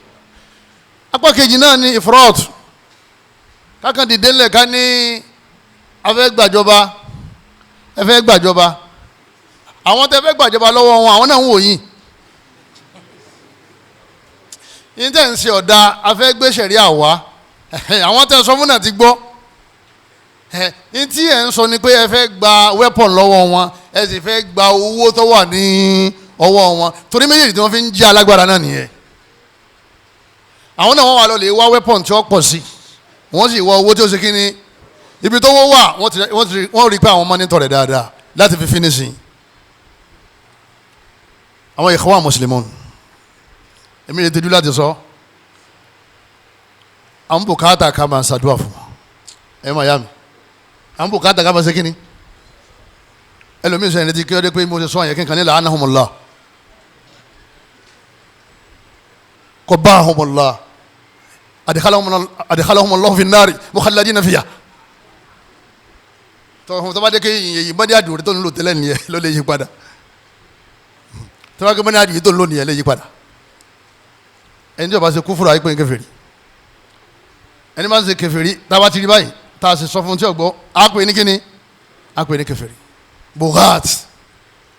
Apá kejì náà ní ifrat, kákan dìde ńlẹ̀ ká ní afẹ́ gbàjọba, ẹfẹ́ gbàjọba, Àwọn tẹ́ fẹ́ gbàjọba lọ́wọ́ wọn, àwọn náà ń wò yín. Yín tẹ́ ń ṣe ọ̀dà afẹ́ gbé ṣẹ̀ríà wá, àwọn tẹ́ sọ fún náà ti gbọ́. Yín tí ẹ̀ ń sọ ni pé ẹ fẹ́ gba weapon lọ́wọ́ wọn, ẹ sì fẹ́ gba owó tó wà ní ọwọ́ wọn, torí méjèèjì tí wọ́n fi ń jẹ́ alágbára náà nìyẹn. Àwọn náà wọ́n wà lọ lè wá weapon tí wọ́n pọ̀ sí, wọ́n sì wá owó tí ó ṣe kí ni ibi tó wọ́n wà, wọ́n rí i pé àwọn mọ́nítọ̀ rẹ̀ dáadáa láti fi finishing. Àwọn Ikhwan Muslimun, èmi yẹ tẹ́jú láti sọ, àwọn bùkátà ká máa ṣàdúrà fún wọn. Ẹ máa yá mi, àwọn bùkátà ká máa ṣe kí ni. Ẹlòmíín sọ ẹni tí kí ó dé pé mo ṣe sọ àyẹ̀kí nǹkan ní la'anahumullah, qabbahumullah, adkhalahumullahu fin nari mukhalladina fiha. Tọ́ bá dé kí yìnyín bá dé àdúrà tó ń lò tẹ́lẹ̀ nìyẹn ló lè yí padà. Tọ́ bá dé kí àdúrà tó ń lò nìyẹn lè yí padà. Ẹni tí ó bá ṣe kúfúrú ayé pé ń kèfèrí, ẹni bá ń ṣe kèfèrí tá a bá ti rí báyìí tá a sì sọ fún tí ò gbọ́, á pè ní kíni, á pè ní kèfèrí. Bughat,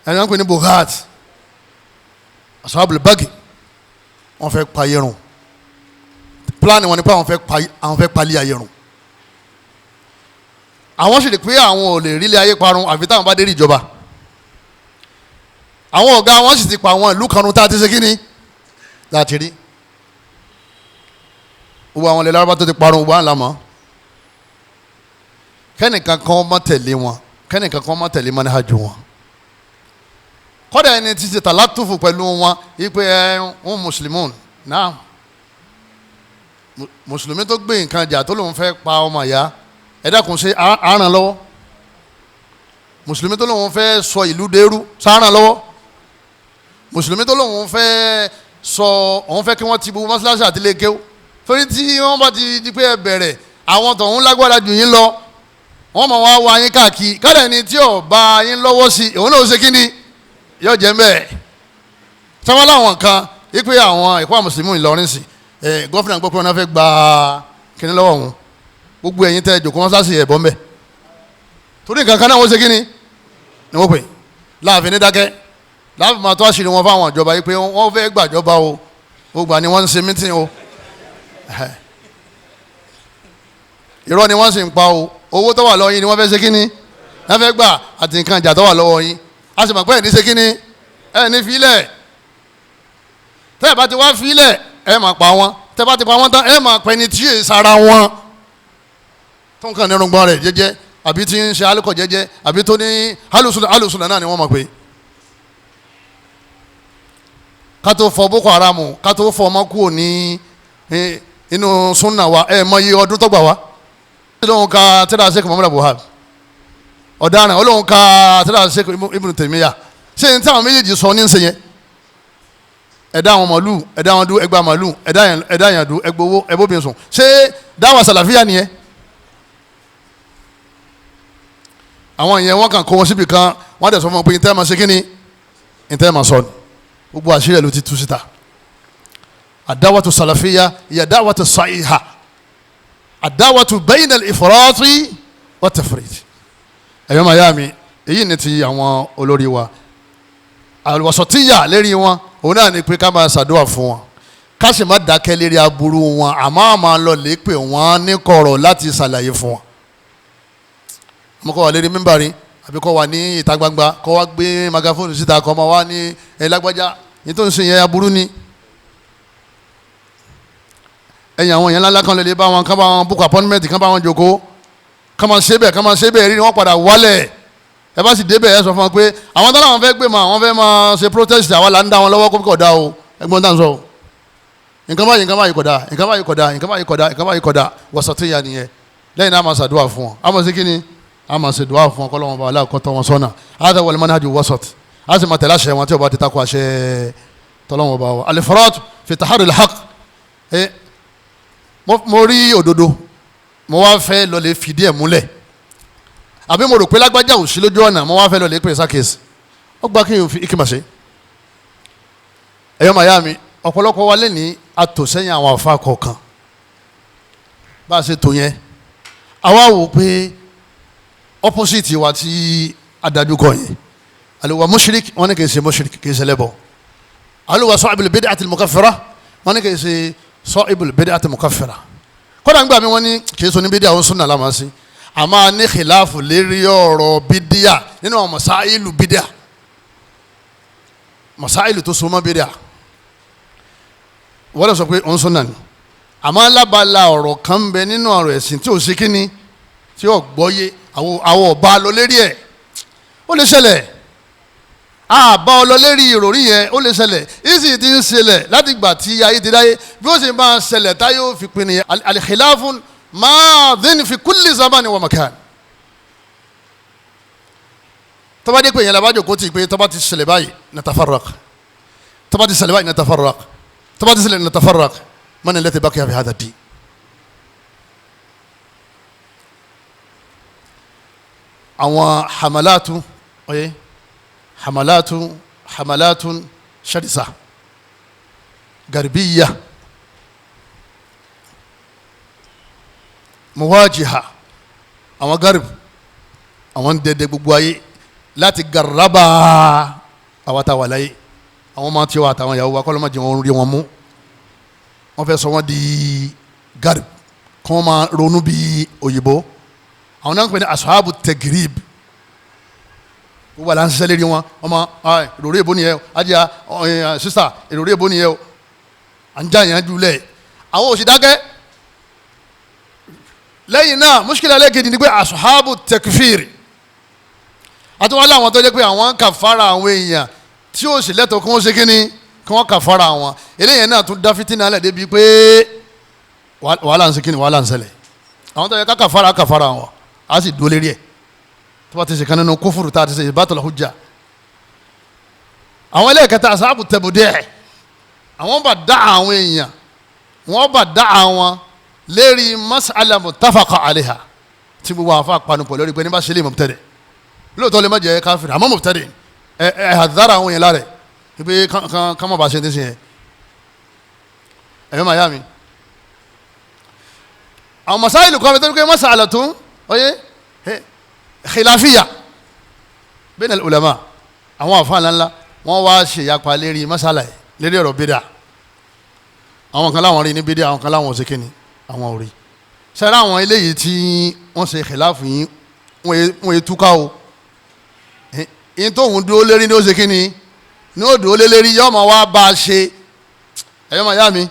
ẹni wọ́n pè ní bughat, ashabul bagi, wọ́n fẹ́ pa ayé run. Pílánì wọn ni pé àwọn fẹ́ palẹ̀ ayé run. Àwọn sì rí pé àwọn ò lè rílé ayé parun àfi táwọn bá dé rí ìjọba. Àwọn ọ̀gá wọn sì ti pa àwọn ìlú kan run tá a ti ṣe kíni láti rí. Gbogbo àwọn ilẹ̀ Lárúbá tó ti parun gbogbo àwọn làmọ́. Kẹ́nìkan kan má tẹ̀lé wọn, kẹ́nìkan kan má tẹ̀lé manhaju wọn. Kọ́dà ẹni tí ṣe tàlátùfù pẹ̀lú wọn ipe ẹ ń mùsùlùmí náà, mùsùlùmí tó gbé nǹkan jà tó lóun fẹ́ pa ọmọ ìyá, ẹ dákun ṣe àràn lọ́wọ́. Mùsùlùmí tó lóun fẹ́ sọ ìlú dẹrú sàràn lọ́wọ́. Mùsùlùmí tó lóun fẹ́ sọ òun fẹ́ kí wọ́n ti gbogbo mọ́ṣáláṣí àti ilé kéwú, torí tí wọ́n bá ti di pé ẹ bẹ̀rẹ̀ àwọn tọ̀hún lágbára jù yín lọ, wọ́n mọ̀ wá wá yín káàkiri. Kálẹ̀ ni tí ò bá yín lọ́wọ́ sí òun náà ó ṣe kí ni yóò jẹ́ mbẹ́. Sáwọn láwọn kan ipe àwọn ẹ̀kọ́ mùsùlùmí Ìlọrin sí ẹ̀ gọ́fìnà gbọ́ pé wọ́n fẹ́ gba kíní lọ́wọ́ wọn, gbogbo ẹ̀yin tẹ́ jòkó mọ́ṣáláṣí ẹ̀ bọ́ mbẹ́, torí nǹkan kan náà wọ́n ṣe kí ni ni wọ́n pè láàfin ní dákẹ́, láàfin máa tó àṣírí wọn fáwọn ìjọba yìí pé wọ́n fẹ́ gbàjọba o, gbogbo àni wọ́n ń ṣe mítìn o, irọ́ ni wọ́n sì ń pa o, owó tó wà lọ́wọ́ yín ni wọ́n fẹ́ ṣe kí ni wọ́n fẹ́ gbà àti nǹkan ìjà tó wà lọ́wọ́ yín, a sì mọ̀ pé ẹ̀ ní ṣe kí ni ẹ̀ ní filẹ̀. Tẹ́ ẹ̀ bá ti wá filẹ̀ ẹ̀ máa pa wọ́n, tẹ́ ẹ̀ bá ti pa wọ́n tán ẹ̀ máa pẹ́ni tí yé sara wọn tó ń kàn ní irùngbọ̀n rẹ̀ jẹ́jẹ́, àbí tí ń ṣe alukọ̀ jẹ́jẹ́, àbí tó ní alùsùnà alùsùnà náà ni wọ́n mọ̀ pé ká tó fọ Boko Haram, ká tó fọ ọmọ kúrò ní inú súnà wa, ẹ̀ mọ iye ọdún tó gbà wá. Olóhùn ka tẹ́lá Sheikh Muhammadu Buhari ọ̀daràn, olóhùn ka tẹ́lá Sheikh Ibn Taymiyyah, ṣé n táwọn méjèèjì sọ ní ń ṣe yẹn? Ẹ̀dá àwọn màlúù, ẹ̀dá àwọn dú ẹgbàá màlúù, ẹ̀dá yàn dú ẹgbowó ẹbóbin sùn, ṣé dáwà sàlàfíà nìyẹn? Àwọn yẹn wọ́n kàn kó wọn síbi kan, wọ́n dẹ̀ sọ fún wọn pé ntẹ́ máa ṣe kí ni ntẹ́ máa sọ ni, gbogbo àṣírí ẹ̀ ló ti tú síta. Àdáwàtú sàlàfíà ìyà dáwàtú sàhíhà, àdáwàtú bayna al-ifrati wa tafrit. Ẹ̀yọ́ màyá mi, èyí ni ti àwọn olórí wa. Àlùwàsọ̀tíyà lérí wọn, òun náà ni pé ká máa ṣàdúrà fún wọn, ká sì má dákẹ́ lérí aburú wọn, àmọ́ àmọ́ lọ lè pè wọ́n ní kọ̀rọ̀ láti ṣàlàyé fún wọn. Mo kọ́ wa lérí mímbàrí àbí kọ́ wa ní ìta gbangba, kọ́ wa gbé magafóònù síta, kọ́ ma wá ní ẹ lágbájá yìí tó ń ṣe yẹn aburú ni. Ẹ̀yìn àwọn yẹn ńláńlá kan lè bá wọn, kán bá wọn book appointment, kán bá wọn jókòó, kán máa ṣe bẹ́ẹ̀, kán máa ṣe bẹ́ẹ̀ rí ni wọ́n padà wálẹ̀. Ẹ bá sì débẹ̀ ẹ sọ fún wọn pé àwọn tó láwọn fẹ́ gbé ma, àwọn fẹ́ máa ṣe protest, àwa là ń dá wọn lọ́wọ́ kó kò dá o, ẹgbọ́n tá à ń sọ o, nǹkan báyìí nǹkan báyìí kò dá, nǹkan báyìí kò dá, nǹkan báyìí kò dá, nǹkan báyìí kò dá. Wasatiyya nìyẹn. Lẹ́yìn náà a máa ṣàdúrà fún wọn, a máa ṣe kí ni, a máa ṣe dùwà fún wọn kọ́lọ́wọ́n bá aláàkọ́ tọ́ wọn sọ́nà. Hadha wal manhaju wasat, a sì máa tẹ̀lé àṣẹ wọn tí ó bá ti takò àṣẹ tọ́lọ́wọ́n bá wa. Al-ifrat fi tahari al-haqq. Mo rí òdodo, mo wá fẹ́ lọ lè fìdí ẹ̀ múlẹ̀, àbí mo rò pé lágbájá ò sí lójú ọ̀nà, mo wá fẹ́ lọ lè pè sákèsì, ó gba kí n fi ikima ṣe. Ẹ̀yọ́ màyá mi, ọ̀pọ̀lọpọ̀ wa lẹ́ni atòsẹ́yìn àwọn àfa kọ̀ọ̀kan bá a ṣe tò yẹn, àwa wò pé opposite wa ti adájú kọ yẹn, Àlùwà mushrik, wọ́n ní kì í ṣe mushrik, kì í ṣe lẹ́bọ̀. Àlùwà sahibul bid'atil mukaffira, wọ́n ní kì í ṣe sahibul bid'atil mukaffira. Kódà ń gbà mí wọ́n ní kì í sọ ní bídíà, òun súnà lámà sí. A máa ní khilafu lérí ọ̀rọ̀ bídíà nínú àwọn masáìlù bídíà, masáìlù tó so mọ́ bídíà. Wọ́n lọ sọ pé òun súnà ni, àmọ́ alábala ọ̀rọ̀ kan ń bẹ nínú ọ̀rọ̀ ẹ̀sìn tí ò sí kíni tí ò gbọ́yé, àwọn ọba lọ lérí ẹ̀. Ó lè ṣẹlẹ̀, àbá ọ lọ lérí ìròrí yẹn, ó lè ṣẹlẹ̀. Ìsì ti ń ṣẹlẹ̀ láti gbà tí ayé ti dáyé, bí ó sì máa ṣẹlẹ̀ táyé ó fi pin nìyẹn. Al-khilafun madin fi kulli zamani wa makan. Tó bá dé pé yẹn labájò kó ti pé tó bá ti ṣẹlẹ̀ báyìí natafarraq, tó bá ti ṣẹlẹ̀ báyìí natafarraq, tó bá ti ṣẹlẹ̀ natafarraq, man alladhi baqiya fi hadha ad-din. Àwọn hamalatu oye hamalatu hamalatun sharisa garbiya muwajiha, àwọn garib, àwọn dẹdẹ gbogbo ayé láti garaba àwọn tá wà láyé, àwọn máa tí wà àtàwọn ìyàwó wa kọ́ ló máa jẹ wọn rí wọn mú. Wọ́n fẹ́ sọ wọ́n di garib, kí wọ́n máa ronú bí òyìnbó. Àwọn náà ń pè ní asuhabu tegrib. Gbogbo àlà ń ṣiṣẹ́ lérí wọn. Ọmọ ìròrí èbó nìyẹn o, ajá sísà ìròrí èbó nìyẹn o, à ń já yẹn jùlẹ̀. Àwọn ò sì dákẹ́. Lẹ́yìn náà mushkila lẹ́ẹ̀kejì ni pé asuhabu tekfir, àtúwọ́n láwọn tó jẹ́ pé àwọn kàfàrà àwọn èèyàn tí ó sì lẹ́tọ̀ọ́ kí wọ́n ṣe kíni kí wọ́n kàfàrà àwọn eléyìí náà tún dá fìtínà lẹ̀ débi pé wàhálà ń ṣe kíni, wàhálà ń ṣẹlẹ̀. Àwọn tó yẹ ká kàfàrà kàfàrà wọn, á sì dúró lérí ẹ̀ tó bá ti ṣe kan nínú kófòrò tá a ti ṣe ìbátọ̀ hujja. Àwọn ẹlẹ́ẹ̀kẹta asáàbù tẹ̀bùdẹ́, àwọn bá dá àwọn èèyàn, wọ́n bá dá àwọn lérí mas'ala muttafaqa alayha tí gbogbo àwọn afa panupọ̀ lórí pé ní bá ṣe lè mubtadi', lóòótọ́ lè má jẹ́ káfíìn àmọ́ mubtadi' ẹ ẹ àdára àwọn yẹn lára ẹ pé kán má bàa ṣe ní ṣe yẹn. Ẹ̀yọ́ màá yá mi àwọn masáìlì kan tó ń pè mas'alatun oye khilafiya bayna al-ulama, àwọn àfa ńláńlá wọ́n wá ṣe ìyapa lérí masala yìí lérí ọ̀rọ̀ bídà. Àwọn kan láwọn rí ní bídà, àwọn kan láwọn ò ṣe kíni, àwọn ò rí. Sẹ́rẹ́ àwọn eléyìí tí wọ́n ṣe khilafu yìí wọ́n yé túká o. Yín tóun dúró lérí ní ó ṣe kíni ní ó dúró lérí, yóò máa wá bá a ṣe. Ẹ̀yọ́ màá yá mi,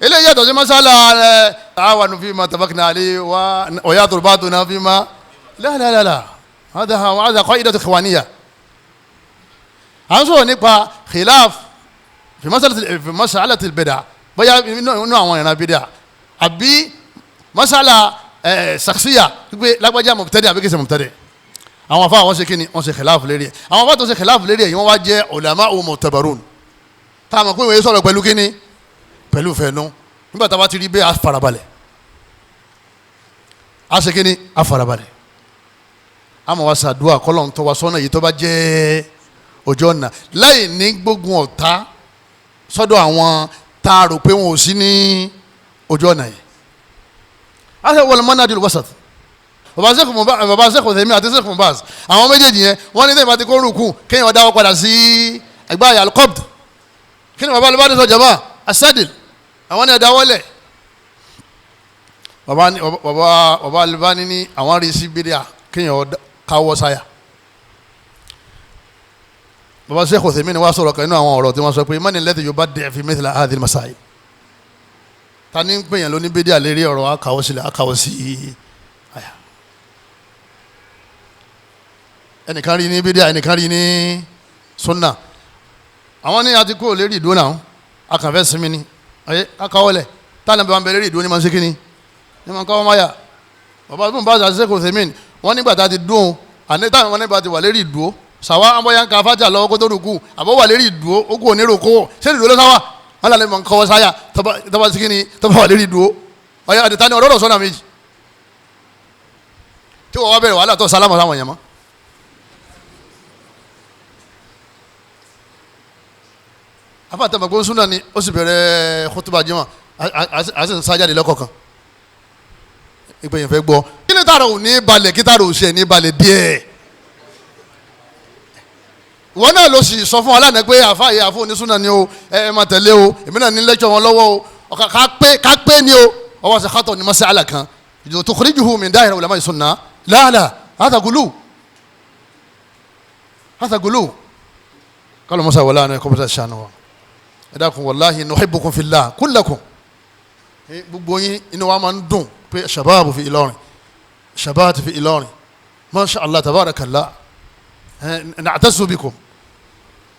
eléyìí yàtọ̀ sí masala ẹ̀ ta'awanu fima tabakna alayhi wa ya'thuru ba'duna fima la la la la hada hada qa'idatu ikhwaniyya. À ń sọ̀rọ̀ nípa khilaf fi masalati al-bid'a, bóyá inú àwọn ìran bid'a àbí masala shakhsiyya pé lágbájá mubtadi' àbí kìí ṣe mubtadi'. Àwọn afa àwọn ṣe kíni, wọ́n ṣe khilaf lérí ẹ̀. Àwọn afa tó ṣe khilaf lérí ẹ̀ yìí wọ́n wá jẹ́ ulama'u mu'tabarun, tá a mọ̀ pé wọ́n yé sọ̀rọ̀ pẹ̀lú kíni, pẹ̀lú fẹ̀nu. Nígbà tá a bá ti rí bẹ́ẹ̀, a farabalẹ̀, a ṣe kíni, a farabalẹ̀, a mọ̀ wá ṣàdúrà kọ́lọ́n tó wa sọ́nà yìí tó bá jẹ́ ojú ọ̀nà, láì ní gbógun ọ̀tá sọ́dọ̀ àwọn tá a rò pé wọn ò sí ní ojú ọ̀nà yìí. A ṣe wọlé manhajul wasat. Bàbá sẹ́kù tèmi àti sẹ́kù Mubaz, àwọn méjèèjì yẹn wọ́n ní tèmi àti kó rúkú kéèyàn dáwọ́ padà sí ẹgbẹ́ àyà alqabd. Kí ni bàbá alibadi sọ jama asadil, àwọn ní ẹ̀dá wọlé. Bàbá alibani ní àwọn rí sí bídíà kéèyàn káwọ́ sáyà. Bàbá sẹ́kù tèmi ni wàá sọ̀rọ̀ kan nínú àwọn ọ̀rọ̀ tí wọ́n sọ pé mani alladhi yubaddi' fi mithla hadhihi al-masail. Ta ni ń pè yàn lóní bídíà lérí ọ̀rọ̀ akáwọ́ sílẹ̀ akáwọ́ sí àyà. Ẹnìkan rí ní bídíà, ẹnìkan rí ní sunna. Àwọn ní àti kó lérí ìdúró náà, akànfẹ́ sinmi ni ọ̀yẹ́ akáwọ́lẹ̀ táwọn ẹbí wọn bẹ lérí ìdúró ní ma ń ṣe kíni ní ma ń káwọ́ máyà. Bàbá tó ń bá àṣà sẹ́kù tèmi wọ́n nígbà tá a ti dún àní táwọn wọn nígbà tí wà lérí ìdúró sàwa abọ́yá ń ka fájà lọ́wọ́ kó tó rúkú àbọ̀ wà lérí ìdúró ó kú onírò kó ṣé ìdúró ló sáwà wọn làlẹ́ mọ̀ ń kọ́wọ́ sáyà tọ́ba sí kíni tọ́ba wà lérí ìdúró ọ̀yẹ́ àti tani ọ̀rọ̀ sọ́nà méjì tí wọ́n wá bẹ̀rẹ̀ wàhálà tó sálámà sáwọn èèyàn mọ́. Afa tẹmọ pé súnà ni ó sì bẹ̀rẹ̀ khutuba jimá, a sì ń sájáde lọ́kọ̀ọ̀kan ìpè yẹn fẹ́ gbọ́ kí ni tààrà ò ní balẹ̀, kí tààrà ò ṣe ní balẹ̀ díẹ̀. Ìwọ náà ló sì sọ fún wa lánàá pé àfa yìí àfọ onísúná ni o, ẹ máa tẹ̀lé o, èmi náà ní lẹ́kṣọ̀ wọn lọ́wọ́ o, ká pé ni o, ọwọ́ sọ kátó ní mas'ala kan tukhrijuhu min da'ira ulama sunna la la hadha gulu hadha gulu. Kálọ̀ mọ́sá wọlé àná ẹ̀kọ́ mọ́sá ṣàánú wa. Ẹ dákun wallahi nuhibbukum fillah kullakum, gbogbo yín inú wa máa ń dùn pé shababu fi Ìlọrin, shababu fi Ìlọrin, masha Allah tabarakallah, na'tazzu bikum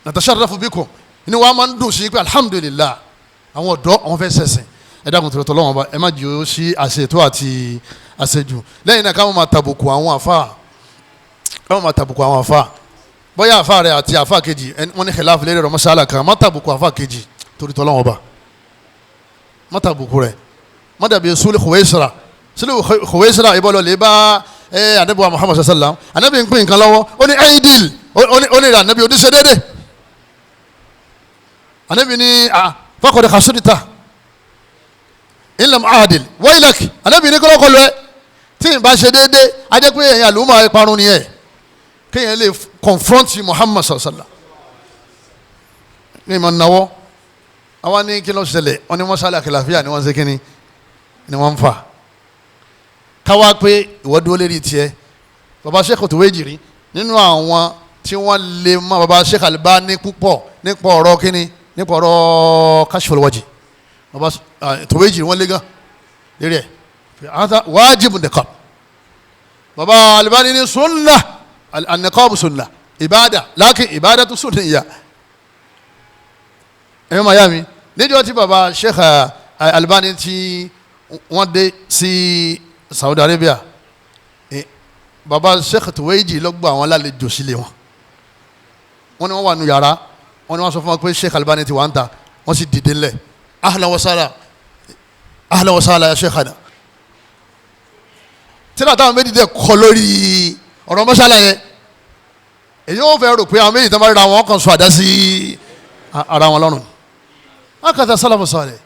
natasharrafu bikum, inú wa máa ń dùn sí pé alhamdulillah àwọn ọ̀dọ́ àwọn fẹ́ sẹ̀sìn. Ẹ dákun tó tọ́lọ́wọ́n bá ẹ má jù ú sí àṣetó àti àṣejù. Lẹ́yìn náà káwọn máa tàbùkù àwọn àfa, káwọn máa tàbùkù àwọn àfa, bóyá àfa rẹ àti àfa kejì wọ́n ní khilaf lérí ọ̀rọ̀ masala kan, má tàbùkù àfa kejì torí tọ́lọ́wọ́n bá, má tàbùkù rẹ, má dàbí Suli Khuwaisira. Suli Khuwaisira ìbọ̀lọ̀ lè bá anabi wa Muhammad sallam, anabi ń pín nǹkan lọ́wọ́, ó ní ẹ̀yìndìl, ó ní anabi oníṣẹ́ déédé, anabi ní faqad khasirta in lam adil waylak, anabi ní kọ́lọ́kọ́lọ́ ẹ tí n bá ṣe déédé ajẹ́ pé ẹ̀yin àlùmọ́ ìparun nìyẹn. Kéèyàn lè confront Muhammad sallam ní ìmọ̀ náwó àwọn ní kí ló ṣẹlẹ̀, wọ́n ní masala kìláfíà ni wọ́n ṣe kíni ni wọ́n ń fà káwá pé ìwọ dúró lérí tiẹ̀. Baba Sheikh Tuwaijiri nínú àwọn tí wọ́n lè mọ baba Sheikh Albani púpọ̀ nípa ọ̀rọ̀ kíni, nípa ọ̀rọ̀ kashful wajhi, baba Tuwaijiri wọ́n lé gan lérí ẹ̀ wájibun niqab. Baba Albani ní sunna an-niqab sunna ibada lakin ibadatu sunniyya. Ẹ̀yọ́ màá yá mi níjọ́ tí baba Sheikh Albani tí wọ́n dé sí Saudi Arabia, baba Sheikh Tuwaiji ló gbà àwọn lálejò sílé wọn, wọ́n ní wọ́n wà nù yàrá, wọ́n ní wọ́n sọ fún wọn pé Sheikh Albani ti wà ń ta, wọ́n sì dìde ńlẹ̀, ahlan wa sahlan, ahlan wa sahlan ya Sheikhana. Tíra táwọn méjì dẹ̀ kọ lórí ọ̀rọ̀ mọ́ṣálá yẹn, èyí ò fẹ́ rò pé àwọn méjì tó bá ríra wọn kàn sọ àdá sí ara wọn lọ́rùn. Akata sálàmù sọ̀rọ̀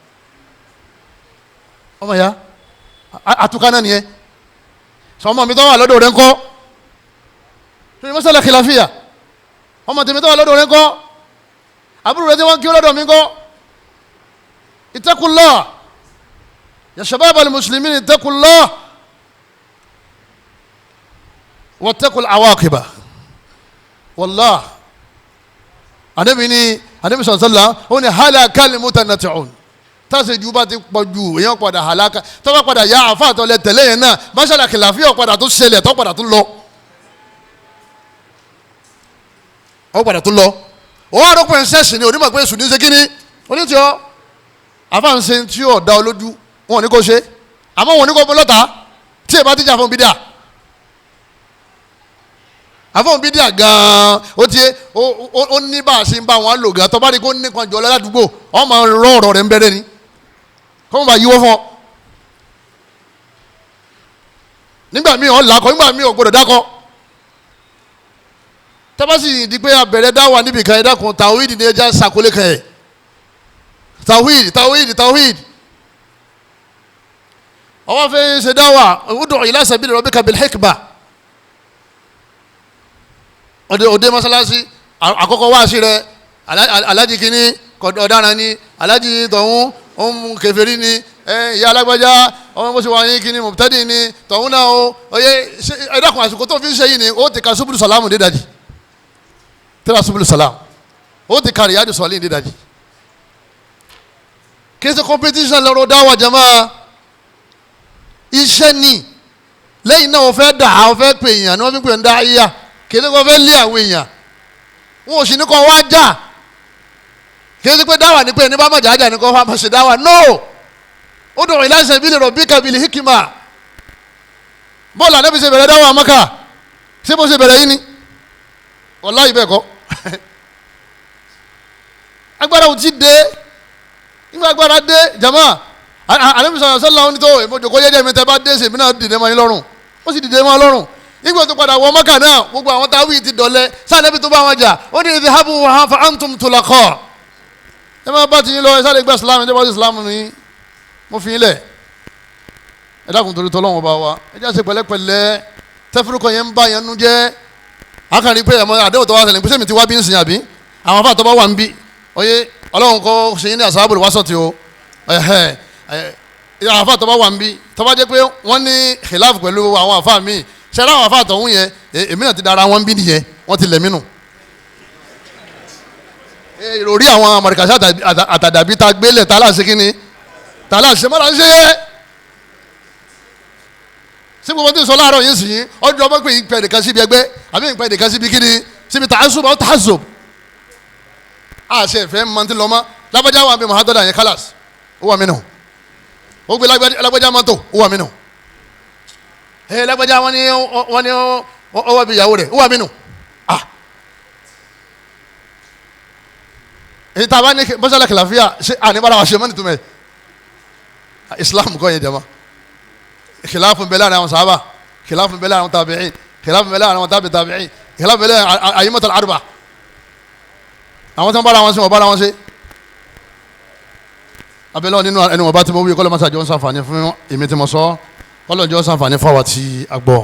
ọmọ ya àtúkà náà nìyẹn. Sọmọ mi tó wà lọ́dọ̀ rẹ̀ ńkọ́, lórí masala khilafiyya, ọmọ tèmi tó wà lọ́dọ̀ rẹ̀ ńkọ́, àbúrò rẹ̀ tí wọ́n kí lọ́dọ̀ mi ńkọ́. Ittaqullah ya shabab al-muslimin, ittaqullah wattaqul awaqiba. Wallah anabi ni anabi sallallahu ó ní halakal mutanatti'un, tásìjú bá ti pọ̀ ju èèyàn padà halaka, tó bá padà yá àfa àtọ̀lẹ̀ tẹ̀lé yẹn náà masala kìláfíà padà tó ṣẹlẹ̀ tó padà tó lọ, ó padà tó lọ. Ó wà lópin ṣẹ́ẹ̀sì ni onímọ̀ pé èṣù ní ṣe kíni onítìọ́ àfa ń ṣe tí ò da olójú wọn ò ní kó ṣe, àmọ́ wọn ò ní kó bọ́ lọ́ta tí èèbá ti jà fún bídíà. Àfọ̀n bídíà gan-an ó ti ó ní bá a ṣe ń bá wọn lò gan, tó bá rí kó nípa jọ ládùúgbò ọmọ rọ ọ̀rọ̀ rẹ̀ ń bẹ̀rẹ̀ ni kọ́mọ̀ bá yíwọ́ fún ọ. Nígbà míì ọ̀ làkọ, nígbà míì ò gbọdọ̀ dákọ. Tábàsì di pé abẹ̀rẹ̀ dáwà níbi kan, ẹ̀dá kan tawhid ní ẹja ṣàkólé kan ẹ̀, tawhid tawhid tawhid. Ọwọ́ fẹ́ ṣe dáwà ud'u ila sabili rabbika bil hikma. Òde mọ́sálásí àkọ́kọ́ wáàsí rẹ̀, alájí kínní ọ̀daràn ni, alájí tọ̀hún òun kèfèrí ni, ìyá alágbájá ọmọ bó ṣe wà ní kínní mọ̀tẹ́dì ni tọ̀hún náà o. Oye ẹ̀dàkùn àsìkò tó fi ń ṣe yìí ni ó ti ka subulu salamu dídàjì, tẹ́lá subulu salam, ó ti ka riyadu sọ̀lì dídàjì. Kì í ṣe competition lọ́rọ̀ dáwà jama, iṣẹ́ ni. Lẹ́yìn náà wọ́n fẹ́ dà, wọ́n fẹ́ pè èèyàn ni wọ́n fi pè ń dá yíyá, kì í ṣe kó fẹ́ lé àwọn èèyàn, wọn ò sì ní kó wá jà. Kì í ṣe pé dáwà ni pé ní bá má jà jà ní kó wá má ṣe dáwà, no. Ó dùn ila sabili rabbika bil hikma. Bọ́ọ̀lù ànábi ṣe bẹ̀rẹ̀ dáwà Mákà, ṣé bó ṣe bẹ̀rẹ̀ yìí ni? Wallahi bẹ́ẹ̀ kọ́. Agbára ò ti dé, nígbà agbára dé jama, ànábi sọ̀rọ̀ sọ́lá ní tó ìmọ̀jòkó jẹ́jẹ́ mi tẹ́ bá dé sèmi náà dìde mọ́ yín lọ́rùn, ó sì dìde mọ́ lọ́rùn. Nígbà tó padà wọ Mákà náà gbogbo àwọn táwí ti dọ̀lẹ́, sáà tó bá wọn jà, ó ní idhabu fa antum tulaqa. Ẹ máa bá ti yín lọ, ẹ sáré gba Islam, ẹ bá ti Islam ní mo fi yín lẹ̀. Ẹ dákun torí tọ́lọ́wọ́n bá wa, ẹ já ṣe pẹ̀lẹ́pẹ̀lẹ́. Tẹ́fúrúkọ yẹn ń bá yẹn nu jẹ́. Akànrí pé ẹ̀mọ́ àdéhùn tó wá ṣẹlẹ̀ pé mi ti wá bí ń sìn àbí àwọn afá tó bá wà ń bí oyè ọlọ́run kọ́ ṣe yín ní àsáàbò wá sọ̀tì o. Ẹ̀hẹ́ àwọn afá tó bá wà ń bí tó bá jẹ́ pé wọ́n ní khilaf pẹ̀lú àwọn afá míì ṣẹlẹ̀ àwọn afá tọ̀hún yẹn èmi náà ti dara wọn bí nìyẹn, wọ́n ti lẹ̀ mí nù. Ìròrí àwọn amọ̀rìkàṣà àtàdàbí ta gbélé ta láṣẹ kínní ta láṣẹ mọ́ra ń ṣe é sí gbogbo tí ń sọ láàárọ̀ yìí sì ọjọ́ ọmọ pé ìpẹ́ nìkan síbi ẹgbẹ́ àbí ìpẹ́ nìkan síbi kíni síbi tààzùb ọ̀ tààzùb àṣẹ ìfẹ́ mọ́tí lọ́mọ́ lágbájá wà mí mọ̀hádọ́dà yẹn kálás ó wà mí nù, ó gbé lágbájá mọ́tò ó wà mí nù, ẹ lágbájá wọn ni ó wà bí ìyàwó rẹ̀ ó wà mí nù. Èyí tá a bá ní mọ́sálà kìláfíà ṣe àníbára wa ṣe mọ́ nítumẹ̀ Islam kọ́ yẹn jẹ́ mọ́. Khilafun bẹ láàrin àwọn sahaba, khilafun bẹ láàrin àwọn tabi'in, khilafun bẹ láàrin àwọn tabi tabi'in, khilafun bẹ láàrin ayyimatul arba. Àwọn tí wọ́n bára wọn ṣe wọ́n bára wọn ṣe. Abẹ́lẹ́ nínú ẹni wọ́n bá ti mọ wí kọ́lọ́ mọ́sá jọ ń sànfàní fún èmi tí mo sọ, kọ́lọ́ jọ ń sànfàní fún àwa tí a gbọ́,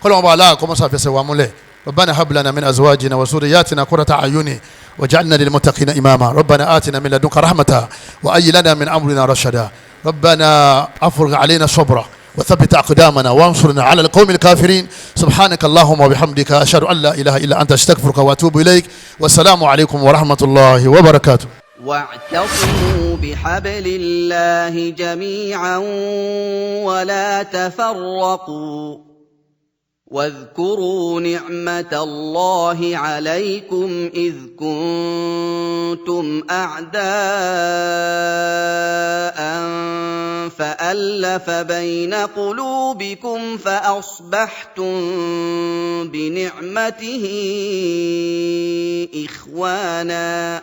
kọ́lọ́ wọn bá aláà kọ́ mọ́sá fẹsẹ̀ wa múlẹ̀. ربنا هب لنا من أزواجنا وذرياتنا قرة أعين واجعلنا للمتقين إماما. ربنا آتنا من لدنك رحمة وهيئ لنا من أمرنا رشدا. ربنا أفرغ علينا صبرا وثبت أقدامنا وانصرنا على القوم الكافرين. سبحانك اللهم وبحمدك أشهد أن لا إله إلا أنت أستغفرك وأتوب إليك. والسلام عليكم ورحمة الله وبركاته. واعتصموا بحبل الله جميعا ولا تفرقوا واذكروا نعمة الله عليكم إذ كنتم أعداء فألف بين قلوبكم فأصبحتم بنعمته إخوانا.